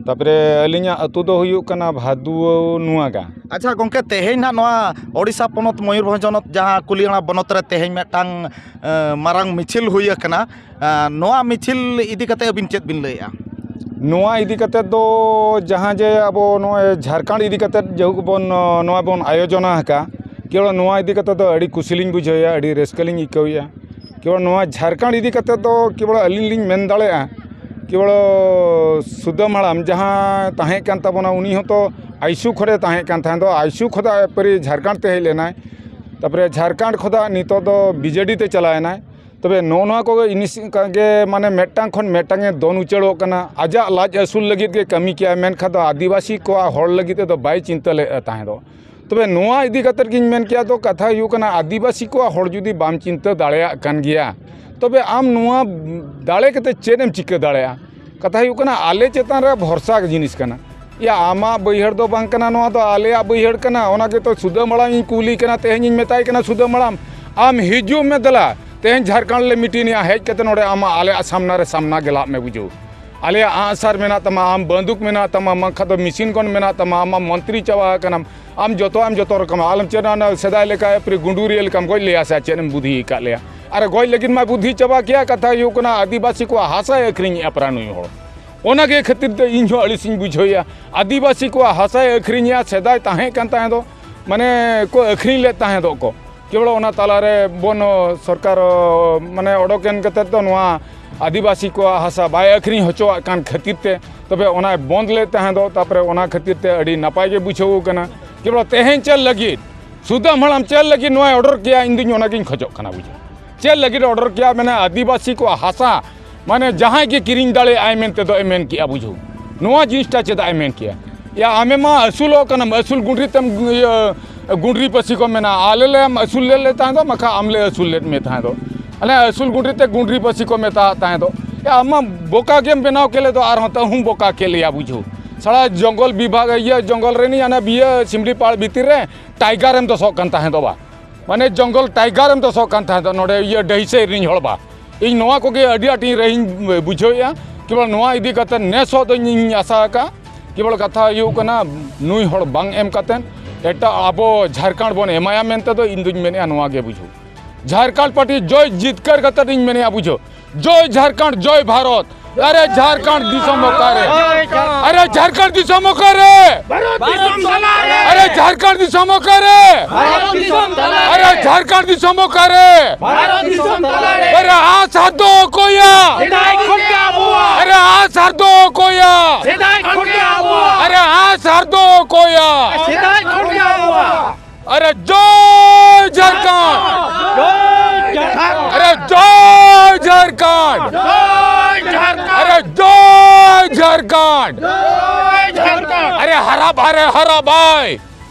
ᱛᱟᱯᱚᱨᱮ ᱟᱹᱞᱤᱧᱟᱜ ᱟᱹᱛᱩ ᱫᱚ ᱦᱩᱭᱩᱜ ᱠᱟᱱᱟ ᱵᱷᱟᱫᱩᱣᱟᱹ ᱱᱩᱣᱟᱜᱟ᱾ ᱟᱪᱪᱷᱟ ᱜᱚᱢᱠᱮ, ᱛᱮᱦᱮᱧ ᱱᱟᱜ ᱱᱚᱣᱟ ᱳᱰᱤᱥᱟ ᱯᱚᱱᱚᱛ ᱢᱚᱭᱩᱨᱵᱷᱚᱸᱡᱽ ᱦᱚᱱᱚᱛ ᱡᱟᱦᱟᱸ ᱠᱩᱞᱤᱭᱟᱱᱟ ᱵᱚᱱᱚᱛ ᱨᱮ ᱛᱮᱦᱮᱧ ᱢᱤᱫᱴᱟᱝ, ᱮ, ᱢᱟᱨᱟᱝ ᱢᱤᱪᱷᱤᱞ ᱦᱩᱭ ᱟᱠᱟᱱᱟ, ᱮ, ᱱᱚᱣᱟ ᱢᱤᱪᱷᱤᱞ ᱤᱫᱤ ᱠᱟᱛᱮ ᱟᱹᱵᱤᱱ ᱪᱮᱫ ᱵᱤᱱ ᱞᱟᱹᱭᱮᱜᱼᱟ? ᱱᱚᱣᱟ ᱤᱫᱤ ᱠᱟᱛᱮ ᱫᱚ ᱡᱟᱦᱟᱸ ᱡᱮ ᱟᱵᱚ ᱱᱚᱜᱼᱚᱭ ᱡᱷᱟᱲᱠᱷᱚᱸᱰ ᱤᱫᱤ ᱠᱟᱛᱮ ᱡᱮᱦᱮᱛᱩ ᱵᱚᱱ, ᱱᱚᱣᱟ ᱵᱚᱱ ᱟᱭᱳᱡᱚᱱᱟ ᱟᱠᱟᱫᱼᱟ, ᱠᱮᱵᱚᱞ ᱱᱚᱣᱟ ᱤᱫᱤ ᱠᱟᱛᱮ ᱫᱚ ᱟᱹᱰᱤ ᱠᱩᱥᱤ ᱞᱤᱧ ᱵᱩᱡᱷᱟᱹᱣᱮᱫᱼᱟ, ᱟᱹᱰᱤ ᱨᱟᱹᱥᱠᱟᱹ ᱞᱤᱧ ᱟᱹᱭᱠᱟᱹᱣᱮᱫᱼᱟ᱾ ᱠᱮᱵᱚᱞ ᱱᱚᱣᱟ ᱡᱷᱟᱲᱠᱷᱚᱸᱰ ᱤᱫᱤ ᱠᱟᱛᱮ ᱫᱚ ᱠᱮᱵᱚᱞ ᱟᱹᱞᱤᱧ ᱞᱤᱧ ᱢᱮᱱ ᱫᱟᱲᱮᱭᱟᱜᱼᱟ, ᱠᱮᱵᱚᱞ ᱥᱩᱫᱟᱹᱢ ᱦᱟᱲᱟᱢ ᱡᱟᱦᱟᱸ ᱛᱟᱦᱮᱸ ᱠᱟᱱ ᱛᱟᱵᱚᱱᱟ, ᱩᱱᱤ ᱦᱚᱸᱛᱚ ᱟᱭᱤᱥᱩ ᱠᱷᱚᱱᱮ ᱛᱟᱦᱮᱸ ᱠᱟᱱ ᱛᱟᱦᱮᱸ ᱫᱚ, ᱟᱭᱤᱥᱩ ᱠᱷᱚᱱᱟᱜ ᱮᱯᱟᱨᱤ ᱡᱷᱟᱲᱠᱷᱚᱸᱰ ᱛᱮ ᱦᱮᱡ ᱞᱮᱱᱟᱭ, ᱛᱟᱨᱯᱚᱨᱮ ᱡᱷᱟᱲᱠᱷᱚᱸᱰ ᱠᱷᱚᱱᱟᱜ ᱱᱤᱛᱚᱜ ᱫᱚ ᱵᱤᱡᱮᱰᱤ ᱛᱮ ᱪᱟᱞᱟᱣ ᱮᱱᱟᱭ᱾ ᱛᱚᱵᱮ ᱱᱚᱜᱼᱚ ᱱᱚᱣᱟ ᱠᱚ ᱡᱤᱱᱤᱥ ᱜᱮ ᱢᱟᱱᱮ ᱢᱤᱫᱴᱟᱝ ᱠᱷᱚᱱ ᱢᱤᱫᱴᱟᱝ ᱮ ᱫᱚᱱ ᱩᱪᱟᱹᱲᱚᱜ ᱠᱟᱱᱟ, ᱟᱡᱟᱜ ᱞᱟᱡ ᱟᱹᱥᱩᱞ ᱞᱟᱹᱜᱤᱫ ᱜᱮ ᱠᱟᱹᱢᱤ ᱠᱮᱭᱟ, ᱢᱮᱱᱠᱷᱟᱱ ᱫᱚ ᱟᱹᱫᱤᱵᱟᱹᱥᱤ ᱠᱚᱣᱟᱜ ᱦᱚᱲ ᱞᱟᱹᱜᱤᱫ ᱛᱮᱫᱚ ᱵᱟᱭ ᱪᱤᱱᱛᱟᱹ ᱞᱮᱫ ᱛᱟᱦᱮᱸ ᱫᱚ᱾ ᱛᱚᱵᱮ ᱱᱚᱣᱟ ᱤᱫᱤ ᱠᱟᱛᱮᱫ ᱜᱤᱧ ᱢᱮᱱ ᱠᱮᱭᱟ, ᱫᱚ ᱠᱟᱛᱷᱟ ᱦᱩᱭᱩᱜ ᱠᱟᱱᱟ, ᱟᱹᱫᱤᱵᱟᱹᱥᱤ ᱠᱚᱣᱟᱜ ᱦᱚᱲ ᱡᱩᱫᱤ ᱵᱟᱢ ᱪᱤᱱᱛᱟᱹ ᱫᱟᱲᱮᱭᱟᱜ ᱠᱟᱱ ᱜᱮᱭᱟ, ᱛᱚᱵᱮ ᱟᱢ ᱱᱚᱣᱟ ᱫᱟᱲᱮ ᱠᱟᱛᱮ ᱪᱮᱫ ᱮᱢ ᱪᱤᱠᱟᱹ ᱫᱟᱲᱮᱭᱟᱜᱼᱟ? ᱠᱟᱛᱷᱟ ᱦᱩᱭᱩᱜ ᱠᱟᱱᱟ, ᱟᱞᱮ ᱪᱮᱛᱟᱱ ᱨᱮ ᱵᱷᱚᱨᱥᱟ ᱡᱤᱱᱤᱥ ᱠᱟᱱᱟ᱾ ᱭᱟ, ᱟᱢᱟᱜ ᱵᱟᱹᱭᱦᱟᱹᱲ ᱫᱚ ᱵᱟᱝ ᱠᱟᱱᱟ, ᱱᱚᱣᱟ ᱫᱚ ᱟᱞᱮᱭᱟᱜ ᱵᱟᱹᱭᱦᱟᱹᱲ ᱠᱟᱱᱟ᱾ ᱚᱱᱟ ᱜᱮᱛᱚ ᱥᱩᱫᱟᱹᱢ ᱦᱟᱲᱟᱢ ᱤᱧ ᱠᱩᱞᱤ ᱠᱟᱱᱟ, ᱛᱮᱦᱮᱧ ᱤᱧ ᱢᱮᱛᱟᱭ ᱠᱟᱱᱟ, "ᱥᱩᱫᱟᱹᱢ ᱦᱟᱲᱟᱢ, ᱟᱢ ᱦᱤᱡᱩᱜ ᱢᱮ ᱫᱮᱞᱟ, ᱛᱮᱦᱮᱧ ᱡᱷᱟᱲᱠᱷᱚᱸᱰ ᱞᱮ ᱢᱤᱴᱤᱝ ᱮᱜᱼᱟ, ᱦᱮᱡ ᱠᱟᱛᱮ ᱱᱚᱰᱮ ᱟᱢᱟᱜ ᱟᱞᱮᱭᱟᱜ ᱥᱟᱢᱱᱟ ᱨᱮ ᱥᱟᱢᱱᱟ ᱜᱮᱞᱟᱜ ᱢᱮ ᱵᱩᱡᱷᱟᱹᱣ᱾ ᱟᱞᱮᱭᱟᱜ ᱟᱸᱜᱼᱥᱟᱨ ᱢᱮᱱᱟᱜ ᱛᱟᱢᱟ, ᱟᱢ ᱵᱟᱹᱱᱫᱩᱠ ᱢᱮᱱᱟᱜ ᱛᱟᱢᱟ, ᱵᱟᱝᱠᱷᱟᱱ ᱫᱚ ᱢᱮᱥᱤᱱ ᱜᱚᱱ ᱢᱮᱱᱟᱜ ᱛᱟᱢᱟ, ᱟᱢᱟᱜ ᱢᱚᱱᱛᱨᱤ ᱪᱟᱵᱟ ᱟᱠᱟᱱᱟᱢ, ᱟᱢ ᱡᱚᱛᱚᱣᱟᱜ ᱮᱢ ᱡᱚᱛᱚ ᱨᱚᱠᱚᱢᱟ, ᱟᱞᱚᱢ ᱪᱮᱫ ᱚᱱᱟ ᱥᱮᱫᱟᱭ ᱞᱮᱠᱟ ᱮᱯᱨᱤ ᱜᱩᱸᱰᱩᱨᱤᱭᱟᱹ ᱞᱮᱠᱟᱢ ᱜᱚᱡ ᱞᱮᱭᱟ ᱥᱮ ᱪᱮᱫ ᱮᱢ ᱵᱩᱫᱷᱤ ᱟᱠᱟᱫ ᱞᱮᱭᱟ?" ᱟᱨ ᱜᱚᱡ ᱞᱟᱹᱜᱤᱫ ᱢᱟ ᱵᱩᱫᱷᱤ ᱪᱟᱵᱟ ᱠᱮᱭᱟ, ᱠᱟᱛᱷᱟ ᱦᱩᱭᱩᱜ ᱠᱟᱱᱟ ᱟᱹᱫᱤᱵᱟᱹᱥᱤ ᱠᱚᱣᱟᱜ ᱦᱟᱥᱟᱭ ᱟᱹᱠᱷᱨᱤᱧᱮᱫᱼᱟ ᱯᱟᱨᱟ ᱱᱩᱭ ᱦᱚᱲ᱾ ᱚᱱᱟ ᱜᱮ ᱠᱷᱟᱹᱛᱤᱨ ᱛᱮ ᱤᱧ ᱦᱚᱸ ᱟᱹᱲᱤᱥᱤᱧ ᱵᱩᱡᱷᱟᱹᱣᱮᱫᱼᱟ᱾ ᱟᱹᱫᱤᱵᱟᱹᱥᱤ ᱠᱚᱣᱟᱜ ᱦᱟᱥᱟᱭ ᱟᱹᱠᱷᱨᱤᱧᱮᱫᱼᱟ, ᱥᱮᱫᱟᱭ ᱛᱟᱦᱮᱸ ᱠᱟᱱ ᱛᱟᱦᱮᱸ ᱫᱚ, ᱢᱟᱱᱮ ᱠᱚ ᱟᱹᱠᱷᱨᱤᱧ ᱞᱮᱫ ᱛᱟᱦᱮᱸ ᱫᱚ ᱠᱚ, ᱠᱮᱵᱚᱞ ᱚᱱᱟ ᱛᱟᱞᱟᱨᱮ ᱵᱚᱱ ᱥᱚᱨᱠᱟᱨ, ᱢᱟᱱᱮ ᱚᱰᱚᱠᱮᱱ ᱠᱟᱛᱮᱫ ᱫᱚ ᱱᱚᱣᱟ ᱟᱹᱫᱤᱵᱟᱹᱥᱤ ᱠᱚᱣᱟᱜ ᱦᱟᱥᱟ ᱵᱟᱭ ᱟᱹᱠᱷᱨᱤᱧ ᱦᱚᱪᱚᱣᱟᱜ ᱠᱟᱱ ᱠᱷᱟᱹᱛᱤᱨ ᱛᱮ, ᱛᱚᱵᱮ ᱚᱱᱟᱭ ᱵᱚᱱᱫ ᱞᱮᱫ ᱛᱟᱦᱮᱸ ᱫᱚ, ᱛᱟᱨᱯᱚᱨᱮ ᱚᱱᱟ ᱠᱷᱟᱹᱛᱤᱨ ᱛᱮ ᱟᱹᱰᱤ ᱱᱟᱯᱟᱭ ᱜᱮ ᱵᱩᱡᱷᱟᱹᱣ ᱠᱟᱱᱟ᱾ ᱠᱮᱵᱚᱞ ᱛᱮᱦᱮᱧ ᱪᱮᱫ ᱞᱟᱹᱜᱤᱫ ᱥᱩᱫᱟᱹᱢ ᱦᱟᱲᱟᱢ ᱪᱮᱫ ᱞᱟᱹᱜᱤᱫ ᱱᱚᱣᱟᱭ ᱚᱰᱚᱨ ᱠᱮᱭᱟ, ᱤᱧ ᱫᱩᱧ ᱚᱱᱟᱜᱤᱧ ᱠᱷᱚᱡᱚᱜ ᱠᱟᱱᱟ ᱵᱩᱡᱷᱟᱹᱣ᱾ ᱪᱮᱫ ᱞᱟᱹᱜᱤᱫ ᱚᱰᱚᱨ ᱠᱮᱭᱟ? ᱢᱮᱱᱟ ᱟᱹᱫᱤᱵᱟᱹᱥᱤ ᱠᱚᱣᱟᱜ ᱦᱟᱥᱟ, ᱢᱟᱱᱮ ᱡᱟᱦᱟᱸᱭ ᱜᱮ ᱠᱤᱨᱤᱧ ᱫᱟᱲᱮᱭᱟᱜᱼᱟᱭ ᱢᱮᱱᱛᱮ ᱫᱚ ᱮ ᱢᱮᱱ ᱠᱮᱜᱼᱟ ᱵᱩᱡᱷᱟᱹᱣ᱾ ᱱᱚᱣᱟ ᱡᱤᱱᱤᱥᱴᱟ ᱪᱮᱫᱟᱜ ᱮ ᱢᱮᱱ ᱠᱮᱜᱼᱟ? ᱭᱟ, ᱟᱢᱮ ᱢᱟ ᱟᱹᱥᱩᱞᱚᱜ ᱠᱟᱱᱟᱢ, ᱟᱹᱥᱩᱞ ᱜᱩᱸᱰᱨᱤ ᱛᱮᱢ, ᱤᱭᱟᱹ, ᱜᱩᱸᱰᱨᱤ ᱯᱟᱹᱥᱤ ᱠᱚ ᱢᱮᱱᱟ, ᱟᱞᱮ ᱞᱮ ᱟᱹᱥᱩᱞ ᱞᱮᱫ ᱞᱮ ᱛᱟᱦᱮᱸ ᱫᱚ, ᱵᱟᱠᱷᱟᱱ ᱟᱢ ᱞᱮ ᱟᱹᱥᱩᱞ ᱞᱮᱫ ᱢᱮ ᱛᱟᱦᱮᱸ ᱫᱚ᱾ ᱟᱞᱮ ᱟᱹᱥᱩᱞ ᱜᱩᱸᱰᱨᱤ ᱛᱮ ᱜᱩᱸᱰᱨᱤ ᱯᱟᱹᱥᱤ ᱠᱚ ᱢᱮᱛᱟᱜ ᱛᱟᱦᱮᱸ ᱫᱚ᱾ ᱭᱟ, ᱟᱢ ᱢᱟ ᱵᱚᱠᱟ ᱜᱮᱢ ᱵᱮᱱᱟᱣ ᱠᱮᱫ ᱞᱮ ᱫᱚ, ᱟᱨᱦᱚᱸ ᱛᱟᱹᱦᱩᱢ ᱵᱚᱠᱟ ᱠᱮᱫ ᱞᱮᱭᱟ ᱵᱩᱡᱷᱟᱹᱣ᱾ ᱥᱟᱲᱟ ᱡᱚᱝᱜᱚᱞ ᱵᱤᱵᱷᱟᱜᱽ, ᱤᱭᱟᱹ, ᱡᱚᱝᱜᱚᱞ ᱨᱮᱱᱤᱡ ᱦᱟᱱᱮ ᱵᱤᱭᱟᱹ ᱥᱤᱢᱞᱤ ᱯᱟᱲ ᱵᱷᱤᱛᱤᱨ ᱨᱮ ᱴᱟᱭᱜᱟᱨ ᱮᱢ ᱫᱚᱥᱚᱜ ᱠᱟᱱ ᱛᱟᱦᱮᱸ ᱫᱚ ᱵᱟ᱾ ᱢᱟᱱᱮ ᱡᱚᱝᱜᱚᱞ ᱴᱟᱭᱜᱟᱨ ᱮᱢ ᱫᱚᱥᱚᱜ ᱠᱟᱱ ᱛᱟᱦᱮᱸ ᱫᱚ ᱱᱚᱰᱮ ᱤᱭᱟᱹ ᱰᱟᱹᱦᱤ ᱥᱮᱫ ᱨᱤᱱ ᱦᱚᱲ ᱵᱟ᱾ ᱤᱧ ᱱᱚᱣᱟ ᱠᱚᱜᱮ ᱟᱹᱰᱤ ᱟᱸᱴᱤᱧ ᱨᱟᱹᱦᱤᱧ ᱵᱩᱡᱷᱟᱹᱣᱮᱫᱼᱟ᱾ ᱠᱮᱵᱚᱞ ᱱᱚᱣᱟ ᱤᱫᱤ ᱠᱟᱛᱮ ᱱᱮᱥ ᱦᱚᱸ ᱫᱚ ᱤᱧ ᱟᱥᱟ ᱟᱠᱟᱫ, ᱠᱮᱵᱚᱞ ᱠᱟᱛᱷᱟ ᱦᱩᱭᱩᱜ ᱠᱟᱱᱟ ᱱᱩᱭ ᱦᱚᱲ ᱵᱟᱝ ᱮᱢ ᱠᱟᱛᱮ ᱮᱴᱟᱜ ᱟᱵᱚ ᱡᱷᱟᱲᱠᱷᱚᱸᱰ ᱵᱚᱱ ᱮᱢᱟᱭᱟ ᱢᱮᱱᱛᱮ ᱫᱚ ᱤᱧ ᱫᱩᱧ ᱢᱮᱱᱮᱫᱼᱟ ᱱᱚᱣᱟ ᱜᱮ ᱵᱩᱡᱷᱟᱹᱣ᱾ ᱡᱷᱟᱲᱠᱷᱚᱸᱰ ᱯᱟᱨᱴᱤ ᱡᱚᱭ ᱡᱤᱛᱠᱟᱹᱨ ᱠᱟᱛᱮ ᱤᱧ ᱢᱮᱱᱮᱫᱼᱟ ᱵᱩᱡᱷᱟᱹᱣ᱾ ᱡᱚᱭ ᱡᱷᱟᱲᱠᱷᱚᱸᱰ, ᱡᱚᱭ ᱵᱷᱟᱨᱚᱛ᱾ ᱟᱨᱮ ᱡᱷᱟᱲᱠᱷᱚᱸᱰ ᱫᱤᱥᱚᱢ ᱚᱠᱟᱨᱮ? ᱟᱨᱮ ᱡᱷᱟᱲᱠᱷᱚᱸᱰ ᱫᱤᱥᱚᱢ ᱚᱠᱟᱨᱮ? ᱵᱷᱟᱨᱚᱛ ᱫᱤᱥᱚᱢ ᱛᱟᱞᱟᱨᱮ᱾ ᱟᱨᱮ ᱡᱷᱟᱲᱠᱷᱚᱸᱰ ᱫᱤᱥᱚᱢ ᱚᱠᱟᱨᱮ? ᱵᱷᱟᱨᱚᱛ ᱫᱤᱥᱚᱢ ᱛᱟᱞᱟᱨᱮ᱾ ᱟᱨᱮ ᱡᱷᱟᱲᱠᱷᱚᱸᱰ ᱫᱤᱥᱚᱢ ᱚᱠᱟᱨᱮ? ᱵᱷᱟᱨᱚᱛ ᱫᱤᱥᱚᱢ ᱛᱟᱞᱟᱨᱮ᱾ ᱟᱨᱮ ᱟᱥ ᱟᱨ ᱫᱚ ᱚᱠᱚᱭᱟ? ᱥᱮᱫᱟᱭ ᱠᱷᱚᱱ ᱜᱮ ᱟᱵᱚᱣᱟᱜ᱾ ᱟᱨᱮ ᱟᱥ ᱟᱨ ᱫᱚ ᱚᱠᱚᱭᱟ? ᱥᱮᱫᱟᱭ ᱠᱷᱚᱱ ᱜᱮ ᱟᱵᱚᱣᱟᱜ᱾ ᱟᱨᱮ ᱟᱥ ᱥᱟᱨ ᱫᱚ ᱚᱠᱚᱭᱟ? ᱥᱮᱫᱟᱭ ᱠᱷᱚᱱ ᱜᱮ ᱟᱵᱚᱣᱟᱜ᱾ ᱟᱨᱮ ᱡᱚᱭ ᱡᱷᱟᱨᱠᱷᱚᱸᱰ᱾ ᱡᱚᱭ ᱡᱷᱟᱨᱠᱷᱚᱸᱰ᱾ ᱟᱨᱮ ᱡᱚᱭ ᱡᱷᱟᱨᱠᱷᱚᱸᱰ᱾ ᱡᱚᱭ ᱡᱷᱟᱨᱠᱷᱚᱸᱰ᱾ ᱟᱨᱮ ᱡᱚᱭ ᱡᱷᱟᱨᱠᱷᱚᱸᱰ᱾ ᱡᱚᱭ ᱡᱷᱟᱨᱠᱷᱚᱸᱰ᱾ ᱟᱨᱮ ᱦᱟᱨᱟᱵ, ᱟᱨᱮ ᱦᱟᱨᱟᱵᱟᱭ᱾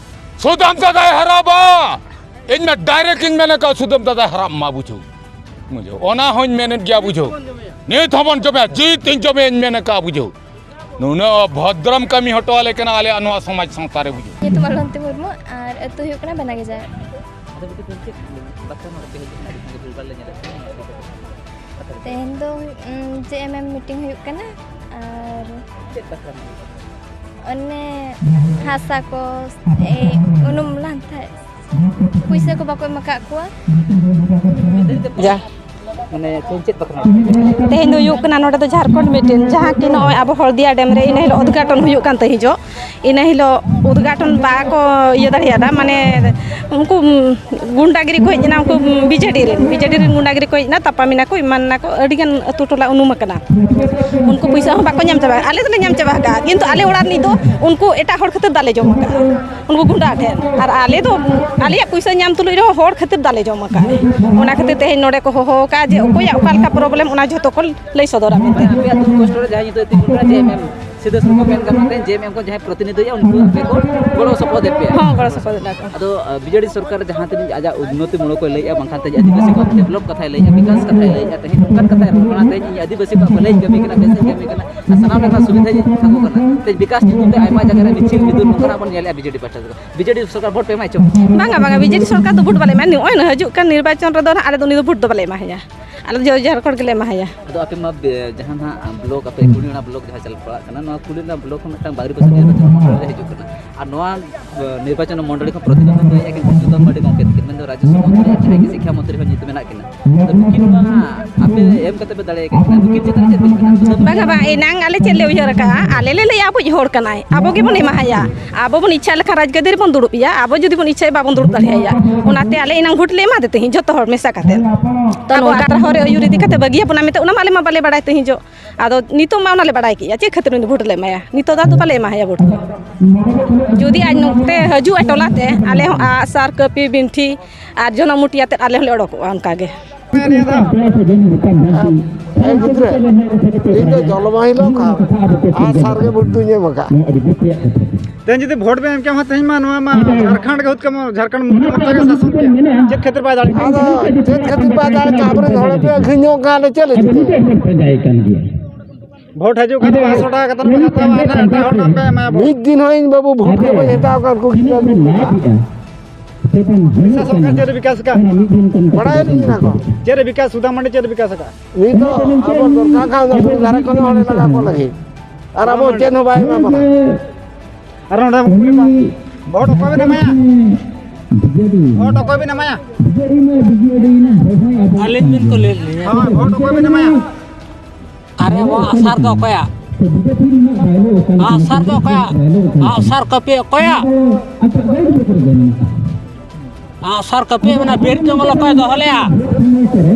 ᱥᱩᱫᱟᱢ ᱫᱟᱫᱟᱭ ᱦᱟᱨᱟᱵᱟ᱾ ᱤᱧ ᱢᱟ direct ᱤᱧ ᱢᱮᱱ ᱟᱠᱟᱫ, ᱥᱩᱫᱟᱢ ᱫᱟᱫᱟᱭ ᱦᱟᱨᱟᱵ ᱢᱟ ᱵᱩᱡᱷᱟᱹᱣ᱾ ᱵᱩᱡᱷᱟᱹᱣ᱾ ᱚᱱᱟ ᱦᱚᱸᱧ ᱢᱮᱱᱮᱫ ᱜᱮᱭᱟ ᱵᱩᱡᱷᱟᱹᱣ᱾ ᱱᱤᱛ ᱦᱚᱸᱵᱚᱱ ᱡᱚᱢᱮᱭᱟ, ᱡᱤᱛ ᱤᱧ ᱡᱚᱢᱮᱭᱟᱧ ᱢᱮᱱ ᱟᱠᱟᱫ ᱵᱩᱡᱷᱟᱹᱣ᱾ ᱱᱩᱱᱟᱹᱜ ᱵᱷᱚᱫᱨᱚᱢ ᱠᱟᱹᱢᱤ ᱦᱚᱴᱚ ᱟᱞᱮ ᱠᱟᱱᱟ ᱟᱞᱮᱭᱟᱜ ᱱᱚᱣᱟ ᱥᱚᱢᱟᱡᱽ ᱥᱟᱶᱛᱟ ᱨᱮ ᱵᱩᱡᱷᱟᱹᱣ᱾ ᱧᱩᱛᱩᱢ ᱟᱞᱚᱱᱛᱤ ᱢᱩᱨᱢᱩ ᱟᱨ ᱟᱹᱛᱩ ᱦᱩᱭᱩᱜ ᱠᱟᱱᱟ ᱵᱮᱱᱟᱜᱮᱡᱟ᱾ ᱟᱫᱚ ᱵᱤᱴᱤ, ᱛᱮᱦᱮᱧ ᱪᱮᱫ ᱵᱟᱠᱷᱨᱟ ᱱᱚᱰᱮ ᱯᱮ ᱦᱮᱡ ᱟᱠᱟᱱᱟ? ᱟᱹᱰᱤ ᱥᱟᱸᱜᱮ ᱵᱷᱤᱲ ᱵᱷᱟᱲ ᱞᱮ ᱧᱮᱞᱮᱫ ᱯᱮᱭᱟ᱾ ᱛᱮᱦᱮᱧ ᱫᱚ, ᱩᱸ, ᱡᱮ ᱮᱢ ᱮᱢ meeting ᱦᱩᱭᱩᱜ ᱠᱟᱱᱟ ᱟᱨ ᱪᱮᱫ ᱵᱟᱠᱷᱨᱟ meeting? ᱚᱱᱮ ᱦᱟᱥᱟ ᱠᱚ, ᱮ, ᱩᱱᱩᱢ ᱞᱟᱱᱛᱷᱟᱭ ᱯᱩᱭᱥᱟᱹ ᱠᱚ ᱵᱟᱠᱚ ᱮᱢ ᱟᱠᱟᱫ ᱠᱚᱣᱟ᱾ ᱡᱟ᱾ ᱢᱟᱱᱮ ᱛᱮᱦᱮᱧ ᱪᱮᱫ ᱵᱟᱠᱷᱨᱟ? ᱛᱮᱦᱮᱧ ᱫᱚ ᱦᱩᱭᱩᱜ ᱠᱟᱱᱟ, ᱱᱚᱰᱮ ᱫᱚ ᱡᱷᱟᱲᱠᱷᱚᱸᱰ meeting, ᱡᱟᱦᱟᱸ ᱠᱤ ᱱᱚᱜᱼᱚᱭ ᱟᱵᱚ ᱦᱚᱞᱫᱤᱭᱟ dam ᱨᱮ ᱤᱱᱟᱹ ᱦᱤᱞᱳᱜ ᱩᱫᱽᱜᱷᱟᱴᱚᱱ ᱦᱩᱭᱩᱜ ᱠᱟᱱ ᱛᱟᱦᱮᱸ ᱡᱚᱜ, ᱤᱱᱟᱹ ᱦᱤᱞᱳᱜ ᱩᱫᱽᱜᱷᱟᱴᱚᱱ ᱵᱟᱠᱚ ᱤᱭᱟᱹ ᱫᱟᱲᱮᱭᱟᱫᱟ, ᱢᱟᱱᱮ ᱩᱱᱠᱩ ᱜᱩᱱᱰᱟᱜᱤᱨᱤ ᱠᱚ ᱦᱮᱡ ᱮᱱᱟ, ᱩᱱᱠᱩ ᱵᱤᱡᱮᱰᱤ ᱨᱮᱱ, ᱵᱤᱡᱮᱰᱤ ᱨᱮᱱ ᱜᱩᱱᱰᱟᱜᱤᱨᱤ ᱠᱚ ᱦᱮᱡ ᱮᱱᱟ, ᱛᱟᱯᱟᱢ ᱮᱱᱟ ᱠᱚ, ᱮᱢᱟᱱ ᱮᱱᱟ ᱠᱚ, ᱟᱹᱰᱤ ᱜᱟᱱ ᱟᱹᱛᱩ ᱴᱚᱞᱟ ᱩᱱᱩᱢ ᱟᱠᱟᱱᱟ᱾ ᱩᱱᱠᱩ ᱯᱩᱭᱥᱟᱹ ᱦᱚᱸ ᱵᱟᱠᱚ ᱧᱟᱢ ᱪᱟᱵᱟ ᱟᱠᱟᱫᱟ, ᱟᱞᱮ ᱫᱚᱞᱮ ᱧᱟᱢ ᱪᱟᱵᱟ ᱟᱠᱟᱫᱟ, ᱠᱤᱱᱛᱩ ᱟᱞᱮ ᱚᱲᱟᱜ ᱨᱤᱱᱤᱡ ᱫᱚ ᱩᱱᱠᱩ ᱮᱴᱟᱜ ᱦᱚᱲ ᱠᱷᱟᱹᱛᱤᱨ ᱫᱟᱞᱮ ᱡᱚᱢ ᱟᱠᱟᱫᱟ, ᱩᱱᱠᱩ ᱜᱩᱱᱰᱟ ᱴᱷᱮᱱ᱾ ᱟᱨ ᱟᱞᱮ ᱫᱚ ᱟᱞᱮᱭᱟᱜ ᱯᱩᱭᱥᱟᱹ ᱧᱟᱢ ᱛᱩᱞᱩᱡ ᱨᱮᱦᱚᱸ ᱦᱚᱲ ᱠᱷᱟᱹᱛᱤᱨ ᱫᱟᱞᱮ ᱡᱚᱢ ᱟᱠᱟᱫᱟ᱾ ᱚᱱᱟ ᱠᱷᱟᱹᱛᱤᱨ ᱛᱮᱦᱮᱧ ᱱᱚᱰᱮ ᱠᱚ ᱦᱚᱦᱚ ᱟᱠᱟᱫᱼᱟ ᱡᱮ ᱚᱠᱚᱭᱟᱜ ᱚᱠᱟ ᱞᱮᱠᱟ problem, ᱚᱱᱟ ᱡᱷᱚᱛᱚ ᱠᱚ ᱞᱟᱹᱭ ᱥᱚᱫᱚᱨᱟ ᱢᱮᱱᱛᱮ᱾ ᱟᱯᱮᱭᱟᱜ ᱫᱩᱠ ᱠᱚᱥᱴᱚ ᱨᱮ ᱡᱟᱦᱟᱸᱭ ᱱᱤᱛᱚᱜ ᱛᱤᱸᱜᱩᱱ ᱠᱟᱱᱟ, ᱡᱮ ᱮᱢ ᱮᱢ ᱥᱤᱫᱟᱹ ᱥᱩᱫᱷᱟᱹ ᱢᱮᱱ ᱜᱟᱱᱚᱜᱼᱟ, ᱛᱮᱦᱮᱧ ᱡᱮ ᱮᱢ ᱮᱢ ᱠᱷᱚᱱ ᱡᱟᱦᱟᱸᱭ ᱯᱨᱚᱛᱤᱱᱤᱫᱷᱤᱭᱟ, ᱩᱱᱠᱩ ᱟᱯᱮ ᱠᱚ ᱜᱚᱲᱚ ᱥᱚᱯᱚᱦᱚᱫ ᱮᱫ ᱯᱮᱭᱟ᱾ ᱦᱚᱸ, ᱜᱚᱲᱚ ᱥᱚᱯᱚᱦᱚᱫ ᱮᱫᱟ ᱠᱚ᱾ ᱟᱫᱚ, ᱟ, ᱵᱤᱡᱮᱰᱤ ᱥᱚᱨᱠᱟᱨ ᱡᱟᱦᱟᱸ ᱛᱤᱱᱟᱹᱜ ᱟᱡᱟᱜ ᱩᱱᱱᱚᱛᱤ ᱢᱩᱞᱚᱠ ᱠᱚᱭ ᱞᱟᱹᱭᱮᱫᱼᱟ, ᱵᱟᱝᱠᱷᱟᱱ ᱛᱮᱦᱮᱧ ᱟᱹᱫᱤᱵᱟᱹᱥᱤ ᱠᱚ develop ᱠᱟᱛᱷᱟᱭ ᱞᱟᱹᱭᱮᱫᱼᱟ, ᱵᱤᱠᱟᱥ ᱠᱟᱛᱷᱟᱭ ᱞᱟᱹᱭᱮᱫᱼᱟ, ᱛᱮᱦᱮᱧ ᱱᱚᱝᱠᱟᱱ ᱠᱟᱛᱷᱟᱭ ᱨᱚᱲ ᱠᱟᱱᱟ, ᱛᱮᱦᱮᱧ ᱤᱧ ᱟᱹᱫᱤᱵᱟᱹᱥᱤ ᱠᱚᱣᱟᱜ ᱵᱷᱟᱹᱞᱟᱹᱭ ᱠᱟᱹᱢᱤ ᱠᱟᱱᱟ, ᱵᱮᱥ ᱤᱧ ᱠᱟᱹᱢᱤ ᱠᱟᱱᱟ, ᱟᱨ ᱥᱟᱱᱟᱢ ᱞᱮᱠᱟᱱᱟᱜ ᱥᱩᱵᱤᱫᱷᱟᱧ ᱮᱢᱟ ᱠᱚ ᱠᱟᱱᱟ᱾ ᱛᱮᱦᱮᱧ ᱵᱤᱠᱟᱥ ᱧᱩᱛᱩᱢ ᱛᱮ ᱟᱭᱢᱟ ᱡᱟᱭᱜᱟ ᱨᱮ ᱢᱤᱪᱷᱤᱞ ᱢᱤᱫᱩᱱ ᱱᱚᱝᱠᱟᱱᱟᱜ ᱵᱚᱱ ᱧᱮᱞᱮᱫᱼᱟ ᱵᱤᱡᱮᱰᱤ ᱯᱟᱦᱴᱟ ᱛᱮᱫᱚ᱾ ᱵᱤᱡᱮᱰᱤ ᱥᱚᱨᱠᱟᱨ ᱵᱷᱳᱴ ᱯᱮ ᱮᱢᱟ ᱦᱚᱪᱚ? ᱵᱟᱝᱟ, ᱵᱟᱝᱟ, ᱵᱤᱡᱮᱰᱤ ᱥᱚᱨᱠᱟᱨ ᱫᱚ ᱵᱷᱳᱴ ᱵᱟᱞᱮ ᱮᱢᱟ᱾ ᱱᱚᱜᱼᱚᱭ ᱱᱟ ᱦᱤᱡᱩᱜ ᱠᱟᱱ ᱱᱤᱨᱵᱟᱪᱚᱱ ᱨᱮᱫᱚ ᱱᱟᱦᱟᱜ ᱟᱞᱮ ᱫᱚ ᱩᱱᱤ ᱫᱚ ᱵᱷᱳᱴ ᱫᱚ ᱵᱟᱞᱮ ᱮᱢᱟ ᱦᱟᱭᱟ᱾ ᱟᱞᱮ ᱫᱚ ᱡᱚᱭ ᱡᱷᱟᱲᱠᱷᱚᱸᱰ ᱜᱮᱞᱮ ᱮᱢᱟ ᱦᱟᱭᱟ᱾ ᱟᱫᱚ ᱟᱯᱮ ᱢᱟ ᱵᱮ-, ᱡᱟᱦᱟᱸ ᱱᱟᱦᱟᱜ ᱵᱞᱚᱠ, ᱟᱯᱮ ᱠᱩᱲᱤ ᱚᱱᱟ ᱵᱞᱚᱠ ᱡᱟᱦᱟᱸ ᱪᱟᱞᱟᱜ ᱯᱟᱲᱟᱜ ᱠᱟᱱᱟ, ᱱᱚᱣᱟ ᱠᱩᱲᱤ ᱚᱱᱟ ᱵᱞᱚᱠ ᱦᱚᱸ ᱢᱤᱫᱴᱟᱝ ᱵᱟᱝᱨᱤ ᱯᱚᱨᱤᱥᱚᱫ ᱱᱤᱨᱵᱟᱪᱚᱱ ᱢᱚᱱᱰᱚᱞ ᱨᱮ ᱦᱤᱡᱩᱜ ᱠᱟᱱᱟ᱾ ᱟᱨ ᱱᱚᱣᱟ, ᱮ, ᱱᱤᱨᱵᱟᱪᱚᱱ ᱢᱚᱱᱰᱚᱞᱤ ᱠᱷᱚᱱ ᱯᱨᱚᱛᱤᱫᱤᱱ ᱠᱚ ᱞᱟᱹᱭᱮᱫᱼᱟ, ᱠᱤᱱᱛᱩ ᱥᱩᱫᱟᱢ ᱢᱟᱨᱰᱤ ᱜᱚᱢᱠᱮ ᱛᱟᱹᱠᱤᱱ, ᱢᱮᱱᱫᱚ ᱨᱟᱡᱽᱡᱚ ᱥᱚᱵᱷᱟ ᱢᱚᱱᱛᱨᱤ ᱟᱨ ᱡᱟᱦᱟᱸᱭ ᱜᱮ ᱥᱤᱠᱠᱷᱟ ᱢᱚᱱᱛᱨᱤ ᱦᱚᱸ ᱧᱩᱛᱩᱢ ᱢᱮᱱᱟᱜ ᱠᱤᱱᱟ᱾ ᱟᱫᱚ ᱱᱩᱠᱤᱱ ᱢᱟ ᱟᱯᱮ ᱮᱢ ᱠᱟᱛᱮ ᱯᱮ ᱫᱟᱲᱮ ᱟᱠᱟᱫ ᱠᱤᱱᱟ, ᱱᱩᱠᱤᱱ ᱪᱮᱛᱟᱱ ᱨᱮ ᱪᱮᱫ ᱯᱮ ᱢᱮᱱᱟ? ᱵᱟᱝᱟ, ᱵᱟᱝ, ᱮᱱᱟᱝ ᱟᱞᱮ ᱪᱮᱫ ᱞᱮ ᱩᱭᱦᱟᱹᱨ ᱟᱠᱟᱜᱼᱟ? ᱟᱞᱮ ᱞᱮ ᱞᱟᱹᱭᱟ ᱟᱵᱚᱭᱤᱡ ᱦᱚᱲ ᱠᱟᱱᱟᱭ, ᱟᱵᱚ ᱜᱮᱵᱚᱱ ᱮᱢᱟ ᱦᱟᱭᱟ᱾ ᱟᱵᱚ ᱵᱚᱱ ᱤᱪᱪᱷᱟ ᱞᱮᱠᱷᱟᱱ ᱨᱟᱡᱽ ᱜᱟᱹᱫᱤ ᱨᱮᱵᱚᱱ ᱫᱩᱲᱩᱵ ᱮᱭᱟ, ᱟᱵᱚ ᱡᱩᱫᱤ ᱵᱚᱱ ᱤᱪᱪᱷᱟᱭᱟ ᱵᱟᱵᱚᱱ ᱫᱩᱲᱩᱵ ᱫᱟᱲᱮ ᱟᱭᱟ᱾ ᱚᱱᱟᱛᱮ ᱟᱞᱮ ᱮᱱᱟᱝ ᱵᱷᱳᱴ ᱞᱮ ᱮᱢᱟᱫᱮ ᱛᱟᱦᱮᱸᱫ ᱡᱚᱛᱚ ᱦᱚᱲ ᱢᱮᱥᱟ ᱠᱟᱛᱮ᱾ ᱛᱚ ᱟᱵᱚ ᱱᱚᱝᱠᱟ ᱟᱨᱦᱚᱸ ᱨᱮ ᱟᱹᱭᱩᱨ ᱤᱫᱤ ᱠᱟᱛᱮ ᱵᱟᱹᱜᱤᱭᱟᱵᱚᱱᱟ ᱢᱮᱱᱛᱮ, ᱚᱱᱟ ᱢᱟ ᱟᱞᱮ ᱢᱟ ᱵᱟᱞᱮ ᱵᱟᱲᱟᱭ ᱛᱟᱦᱮᱸ ᱡᱚᱜ᱾ ᱟᱫᱚ ᱱᱤᱛᱚᱜ ᱢᱟ ᱚᱱᱟ ᱞᱮ ᱵᱟᱲᱟᱭ ᱠᱮᱜᱼᱟ, ᱪᱮᱫ ᱠᱷᱟᱹᱛᱤᱨ ᱩᱱᱤ ᱫᱚ ᱵᱷᱳᱴ ᱞᱮ ᱮᱢᱟᱭᱟ? ᱵᱷᱳᱴ ᱫᱚ ᱡᱩᱫᱤ ᱟᱡ ᱱᱚᱛᱮ ᱦᱤᱡᱩᱜᱼᱟ ᱴᱚᱞᱟ ᱛᱮ, ᱟᱞᱮ ᱦᱚᱸ ᱟᱜ ᱥᱟᱨ, ᱠᱟᱹᱯᱤ, ᱵᱤᱱᱴᱷᱤ ᱟᱨ ᱡᱚᱱᱚᱜ ᱢᱩᱴᱤ ᱟᱛᱮᱫ ᱟᱞᱮ ᱦᱚᱸᱞᱮ ᱚᱰᱚᱠᱚᱜᱼᱟ ᱚᱱᱠᱟ ᱜᱮ᱾ ᱮ ᱜᱤᱫᱽᱨᱟᱹ, ᱤᱧ ᱫᱚ ᱡᱚᱞᱢᱚ ᱦᱤᱞᱳᱜ ᱠᱷᱚᱱ ᱟᱜ ᱥᱟᱨ ᱜᱮ ᱵᱷᱳᱴ ᱫᱚᱧ ᱮᱢ ᱟᱠᱟᱫ᱾ ᱛᱮᱦᱮᱧ ᱡᱩᱫᱤ ᱵᱷᱳᱴ ᱵᱮᱱ ᱮᱢ ᱠᱮᱭᱟ, ᱛᱮᱦᱮᱧ ᱢᱟ ᱱᱚᱣᱟ ᱢᱟ ᱡᱷᱟᱲᱠᱷᱚᱸᱰ ᱜᱮ ᱦᱩᱛ ᱠᱟᱢ, ᱡᱷᱟᱲᱠᱷᱚᱸᱰ ᱢᱩᱠᱛᱤ ᱢᱳᱨᱪᱟ ᱜᱮ ᱥᱟᱥᱚᱱ ᱠᱮᱭᱟ᱾ ᱪᱮᱫ ᱠᱷᱟᱹᱛᱤᱨ ᱵᱟᱭ ᱫᱟᱲᱮᱭᱟᱜ ᱠᱟᱱᱟ? ᱟᱫᱚ ᱪᱮᱫ ᱠᱷᱟᱹᱛᱤᱨ ᱵᱟᱭ ᱫᱟᱲᱮᱭᱟᱜ ᱠᱟᱱᱟ? ᱟᱵᱚᱨᱮᱱ ᱦᱚᱲ ᱯᱮ ᱟᱹᱠᱷᱨᱤᱧ ᱧᱚᱜ ᱠᱟᱱ, ᱪᱮᱫ ᱞᱮ ᱪᱤᱠᱟᱹᱭᱟ? ᱵᱷᱳᱴ ᱦᱤᱡᱩᱜ ᱠᱟᱱᱟ, ᱯᱟᱸᱪᱥᱚ ᱴᱟᱠᱟ ᱠᱟᱛᱮ ᱯᱮ ᱦᱟᱛᱟᱣᱟ, ᱟᱨ ᱮᱴᱟᱜ ᱦᱚᱲ ᱴᱷᱮᱱ ᱯᱮ ᱮᱢᱟᱭᱟ ᱵᱷᱳᱴ᱾ ᱢᱤᱫ ᱫᱤᱱ ᱦᱚᱸ ᱤᱧ ᱵᱟᱹᱵᱩ ᱵᱷᱳᱴ ᱜᱮ ᱵᱟᱹᱧ ᱦᱟᱛᱟᱣ ᱟᱠᱟᱫ ᱠᱚ ᱜᱤᱫᱽᱨᱟᱹ ᱠᱚ᱾ ᱩᱲᱤᱥᱥᱟ ᱥᱚᱨᱠᱟᱨ ᱪᱮᱫ ᱮ ᱵᱤᱠᱟᱥ ᱟᱠᱟᱫ? ᱵᱟᱲᱟᱭ ᱟᱹᱞᱤᱧ ᱚᱱᱟ ᱠᱚ᱾ ᱪᱮᱫ ᱮ ᱵᱤᱠᱟᱥ, ᱥᱩᱫᱷᱟ ᱢᱟᱱᱰᱤ ᱪᱮᱫ ᱮ ᱵᱤᱠᱟᱥ ᱟᱠᱟᱫ? ᱱᱤᱛ ᱫᱚ ᱟᱵᱚ ᱫᱚᱨᱠᱟᱨ ᱠᱷᱟᱱ ᱫᱚ ᱵᱩᱨᱩ ᱫᱷᱟᱨᱮ ᱠᱷᱚᱱ ᱦᱚᱲ ᱞᱟᱜᱟ ᱠᱚ ᱞᱟᱹᱜᱤᱫ᱾ ᱟᱨ ᱟᱵᱚ ᱪᱮᱫ ᱦᱚᱸ ᱵᱟᱭ ᱮᱢᱟ ᱵᱚᱱᱟ᱾ ᱟᱨ ᱱᱚᱰᱮ ᱵᱷᱳᱴ ᱚᱠᱚᱭ ᱵᱮᱱ ᱮᱢᱟᱭᱟ? ᱵᱷᱳᱴ ᱚᱠᱚᱭ ᱵᱮᱱ ᱮᱢᱟᱭᱟ? ᱟᱹᱞᱤᱧ ᱵᱮᱱ ᱠᱩᱞᱤᱭᱮᱫ ᱞᱤᱧᱟ᱾ ᱦᱳᱭ, ᱵᱷᱳᱴ ᱚᱠᱚᱭ ᱵᱮᱱ ᱮᱢᱟᱭᱟ? ᱟᱨᱮ, ᱟᱵᱚᱣᱟᱜ ᱟᱜᱼᱥᱟᱨ ᱫᱚ ᱚᱠᱚᱭᱟᱜ? ᱟᱜᱼᱥᱟᱨ ᱫᱚ ᱚᱠᱚᱭᱟᱜ? ᱟᱜᱼᱥᱟᱨ ᱠᱟᱹᱯᱤ ᱚᱠᱚᱭᱟᱜ? ᱟᱜᱼᱥᱟᱨ ᱠᱟᱹᱯᱤ ᱢᱮᱱᱟᱜᱼᱟ, ᱵᱤᱨ ᱡᱚᱝᱜᱚᱞ ᱚᱠᱚᱭ ᱫᱚᱦᱚ ᱞᱮᱜᱼᱟ?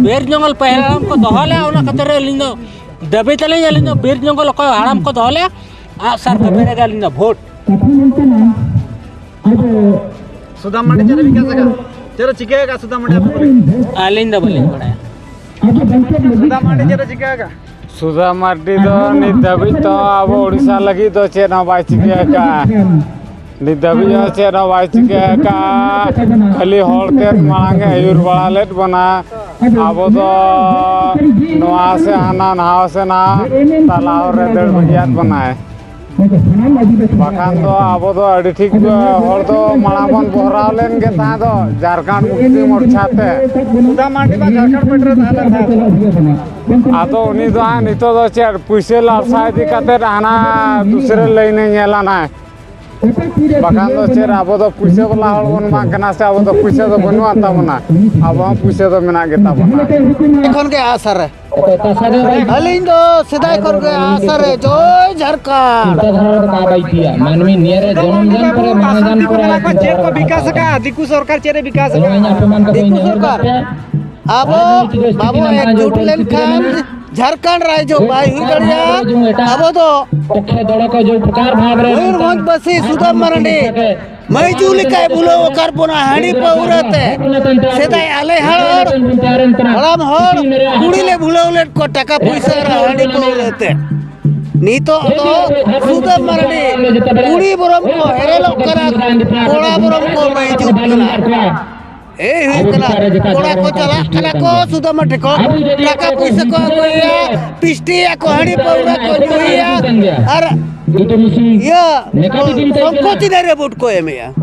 ᱵᱤᱨ ᱡᱚᱝᱜᱚᱞ ᱯᱟᱹᱦᱤᱞ ᱦᱟᱲᱟᱢ ᱠᱚ ᱫᱚᱦᱚ ᱞᱮᱜᱼᱟ, ᱚᱱᱟ ᱠᱷᱟᱹᱛᱤᱨ ᱟᱹᱞᱤᱧ ᱫᱚ ᱫᱟᱹᱵᱤ ᱛᱟᱹᱞᱤᱧ, ᱟᱹᱞᱤᱧ ᱫᱚ ᱵᱤᱨ ᱡᱚᱝᱜᱚᱞ ᱚᱠᱚᱭ ᱦᱟᱲᱟᱢ ᱠᱚ ᱫᱚᱦᱚ ᱞᱮᱜᱼᱟ, ᱟᱜᱼᱥᱟᱨ ᱠᱟᱹᱯᱤ ᱨᱮᱜᱮ ᱟᱹᱞᱤᱧ ᱫᱚ ᱵᱷᱳᱴ᱾ ᱥᱩᱫᱟᱢ ᱢᱟᱱᱰᱤ ᱪᱮᱫ ᱮ ᱵᱤᱠᱟᱥ ᱟᱠᱟᱫ? ᱪᱮᱫ ᱮ ᱪᱤᱠᱟᱹ ᱟᱠᱟᱫ ᱥᱩᱫᱟᱢ ᱢᱟᱱᱰᱤ ᱟᱯᱮ ᱠᱚᱨᱮ? ᱟᱹᱞᱤᱧ ᱫᱚ ᱵᱟᱹᱞᱤᱧ ᱵᱟᱲᱟᱭᱟ᱾ ᱥᱩᱫᱟᱢ ᱢᱟᱱᱰᱤ ᱪᱮᱫ ᱮ ᱪᱤᱠᱟᱹ ᱟᱠᱟᱫ? ᱥᱩᱫᱷᱟ ᱢᱟᱨᱰᱤ ᱫᱚ ᱱᱤᱛ ᱫᱷᱟᱹᱵᱤᱡ ᱛᱚ ᱟᱵᱚ ᱳᱰᱤᱥᱟ ᱞᱟᱹᱜᱤᱫ ᱫᱚ ᱪᱮᱫ ᱦᱚᱸ ᱵᱟᱭ ᱪᱤᱠᱟᱹ ᱟᱠᱟᱫᱼᱟ᱾ ᱱᱤᱛ ᱫᱷᱟᱹᱵᱤᱡ ᱦᱚᱸ ᱪᱮᱫ ᱦᱚᱸ ᱵᱟᱭ ᱪᱤᱠᱟᱹ ᱟᱠᱟᱫᱼᱟ᱾ ᱠᱷᱟᱹᱞᱤ ᱦᱚᱲ ᱛᱮᱫ ᱢᱟᱲᱟᱝ ᱮ ᱟᱹᱭᱩᱨ ᱵᱟᱲᱟ ᱞᱮᱫ ᱵᱚᱱᱟ᱾ ᱟᱵᱚ ᱫᱚ ᱱᱚᱣᱟ ᱥᱮ ᱦᱟᱱᱟ, ᱱᱟᱣᱟ ᱥᱮ ᱱᱟᱣᱟ ᱛᱟᱞᱟ ᱦᱚᱨ ᱨᱮ ᱫᱟᱹᱲ ᱵᱟᱹᱜᱤᱭᱟᱫ ᱵᱚᱱᱟᱭ᱾ ᱵᱟᱠᱷᱟᱱ ᱫᱚ ᱟᱵᱚ ᱫᱚ ᱟᱹᱰᱤ ᱴᱷᱤᱠ ᱦᱚᱲ ᱫᱚ ᱢᱟᱲᱟᱝ ᱵᱚᱱ ᱜᱚᱦᱨᱟᱣ ᱞᱮᱱ ᱜᱮ ᱛᱟᱦᱮᱸ ᱫᱚ ᱡᱷᱟᱲᱠᱷᱚᱸᱰ ᱢᱩᱠᱛᱤ ᱢᱳᱨᱪᱟ ᱛᱮ᱾ ᱥᱩᱫᱷᱟ ᱢᱟᱨᱰᱤ ᱢᱟ ᱡᱷᱟᱲᱠᱷᱚᱸᱰ ᱯᱮᱴᱮᱨ ᱛᱟᱦᱮᱸ ᱞᱮᱱ ᱛᱟᱦᱮᱸ ᱫᱚ᱾ ᱟᱫᱚ ᱩᱱᱤ ᱫᱚ ᱦᱟᱸᱜ ᱱᱤᱛᱚᱜ ᱫᱚ ᱪᱮᱫ ᱯᱩᱭᱥᱟᱹ ᱞᱟᱞᱥᱟ ᱤᱫᱤ ᱠᱟᱛᱮᱫ ᱦᱟᱱᱟ ᱫᱩᱥᱨᱟᱹ ᱞᱟᱭᱤᱱᱮ ᱧᱮᱞᱟ ᱱᱟᱭ᱾ ᱵᱟᱠᱷᱟᱱ ᱫᱚ ᱪᱮᱫ, ᱟᱵᱚ ᱫᱚ ᱯᱩᱭᱥᱟᱹ ᱵᱟᱞᱟ ᱦᱚᱲ ᱵᱚᱱ ᱵᱟᱝ ᱠᱟᱱᱟ ᱥᱮ? ᱟᱵᱚ ᱫᱚ ᱯᱩᱭᱥᱟᱹ ᱫᱚ ᱵᱟᱹᱱᱩᱜ ᱟᱱ ᱛᱟᱵᱚᱱᱟ, ᱟᱵᱚ ᱦᱚᱸ ᱯᱩᱭᱥᱟᱹ ᱫᱚ ᱢᱮᱱᱟᱜ ᱜᱮ ᱛᱟᱵᱚᱱᱟ᱾ ᱠᱷᱚᱱ ᱜᱮ ᱟᱥᱟ ᱨᱮ᱾ ᱟᱹᱞᱤᱧ ᱫᱚ ᱥᱮᱫᱟᱭ ᱠᱷᱚᱱ ᱜᱮ ᱟᱥᱟ ᱨᱮ, ᱡᱚᱭ ᱡᱷᱟᱨᱠᱷᱚᱸᱰ᱾ ᱪᱤᱱᱛᱟᱹ ᱫᱷᱟᱨᱟ ᱨᱮ ᱢᱟ ᱵᱟᱭ ᱤᱫᱤᱭᱟ᱾ ᱢᱟᱹᱱᱢᱤ ᱱᱤᱭᱟᱹ ᱨᱮ ᱡᱚᱱᱚᱢ ᱡᱟᱱᱟᱢ ᱠᱚᱨᱮ ᱢᱟᱱᱮ ᱡᱟᱱᱟᱢ ᱠᱚᱨᱮ ᱪᱮᱫ ᱠᱚ ᱵᱤᱠᱟᱥ ᱟᱠᱟᱫ? ᱫᱤᱠᱩ ᱥᱚᱨᱠᱟᱨ ᱪᱮᱫ ᱮ ᱵᱤᱠᱟᱥ ᱟᱠᱟᱫ? ᱫᱤᱠᱩ ᱥᱚᱨᱠᱟᱨ᱾ ᱟᱵᱚ ᱵᱟᱵᱚ ᱮᱠᱡᱩᱴ ᱞᱮᱱᱠᱷᱟᱱ ᱡᱷᱟᱲᱠᱷᱚᱸᱰ ᱨᱟᱡᱽ ᱵᱟᱭ ᱦᱩᱭ ᱫᱟᱲᱮᱭᱟᱜᱼᱟ᱾ ᱟᱵᱚ ᱫᱚ ᱯᱚᱠᱠᱷᱮ ᱫᱚᱞ ᱠᱚ ᱡᱩ ᱯᱨᱚᱠᱟᱨ ᱵᱷᱟᱵᱽ ᱨᱮ ᱢᱚᱭᱩᱨᱵᱷᱚᱸᱡᱽ ᱵᱟᱥᱤ ᱥᱩᱫᱟᱢ ᱢᱟᱨᱟᱱᱰᱤ ᱢᱟᱹᱭᱡᱩ ᱞᱮᱠᱟᱭ ᱵᱷᱩᱞᱟᱹᱣ ᱟᱠᱟᱫ ᱵᱚᱱᱟ ᱦᱟᱺᱰᱤ ᱯᱟᱹᱣᱨᱟᱹ ᱛᱮ᱾ ᱥᱮᱫᱟᱭ ᱟᱞᱮ ᱦᱚᱲ, ᱦᱟᱲᱟᱢ ᱦᱚᱲ, ᱠᱩᱲᱤ ᱞᱮ ᱵᱷᱩᱞᱟᱹᱣ ᱞᱮᱫ ᱠᱚ ᱴᱟᱠᱟ ᱯᱩᱭᱥᱟᱹ ᱟᱨ ᱦᱟᱺᱰᱤ ᱯᱟᱹᱣᱨᱟᱹ ᱛᱮ᱾ ᱱᱤᱛᱚᱜ ᱫᱚ ᱥᱩᱫᱟᱹᱢ ᱢᱟᱨᱟᱱᱰᱤ ᱠᱩᱲᱤ ᱵᱚᱨᱚᱢ ᱠᱚ ᱦᱮᱨᱮᱞᱚᱜ ᱠᱟᱱᱟ, ᱠᱚᱲᱟ ᱵᱚᱨᱚᱢ ᱠᱚ ᱢᱟᱹᱭᱡᱩᱜ ᱠᱟᱱᱟ᱾ ᱮᱭ ᱦᱩᱭᱩᱜ ᱠᱟᱱᱟ, ᱠᱚᱲᱟ ᱠᱚ ᱪᱟᱞᱟᱜ ᱠᱟᱱᱟ ᱠᱚ ᱥᱩᱫᱟᱹᱢ ᱢᱟᱨᱟᱱᱰᱤ ᱠᱚ, ᱴᱟᱠᱟ ᱯᱩᱭᱥᱟᱹ ᱠᱚ ᱟᱹᱜᱩᱭᱮᱭᱟ, ᱯᱤᱥᱴᱤᱭᱟ ᱠᱚ, ᱦᱟᱺᱰᱤ ᱯᱟᱹᱣᱨᱟᱹ ᱠᱚ ᱧᱩᱭᱮᱭᱟ, ᱟᱨ ᱤᱭᱟᱹ ᱥᱚᱝᱠᱚ ᱪᱤᱱᱦᱟᱹ ᱨᱮ ᱵᱷᱳᱴ ᱠᱚ ᱮᱢᱮᱭᱟ᱾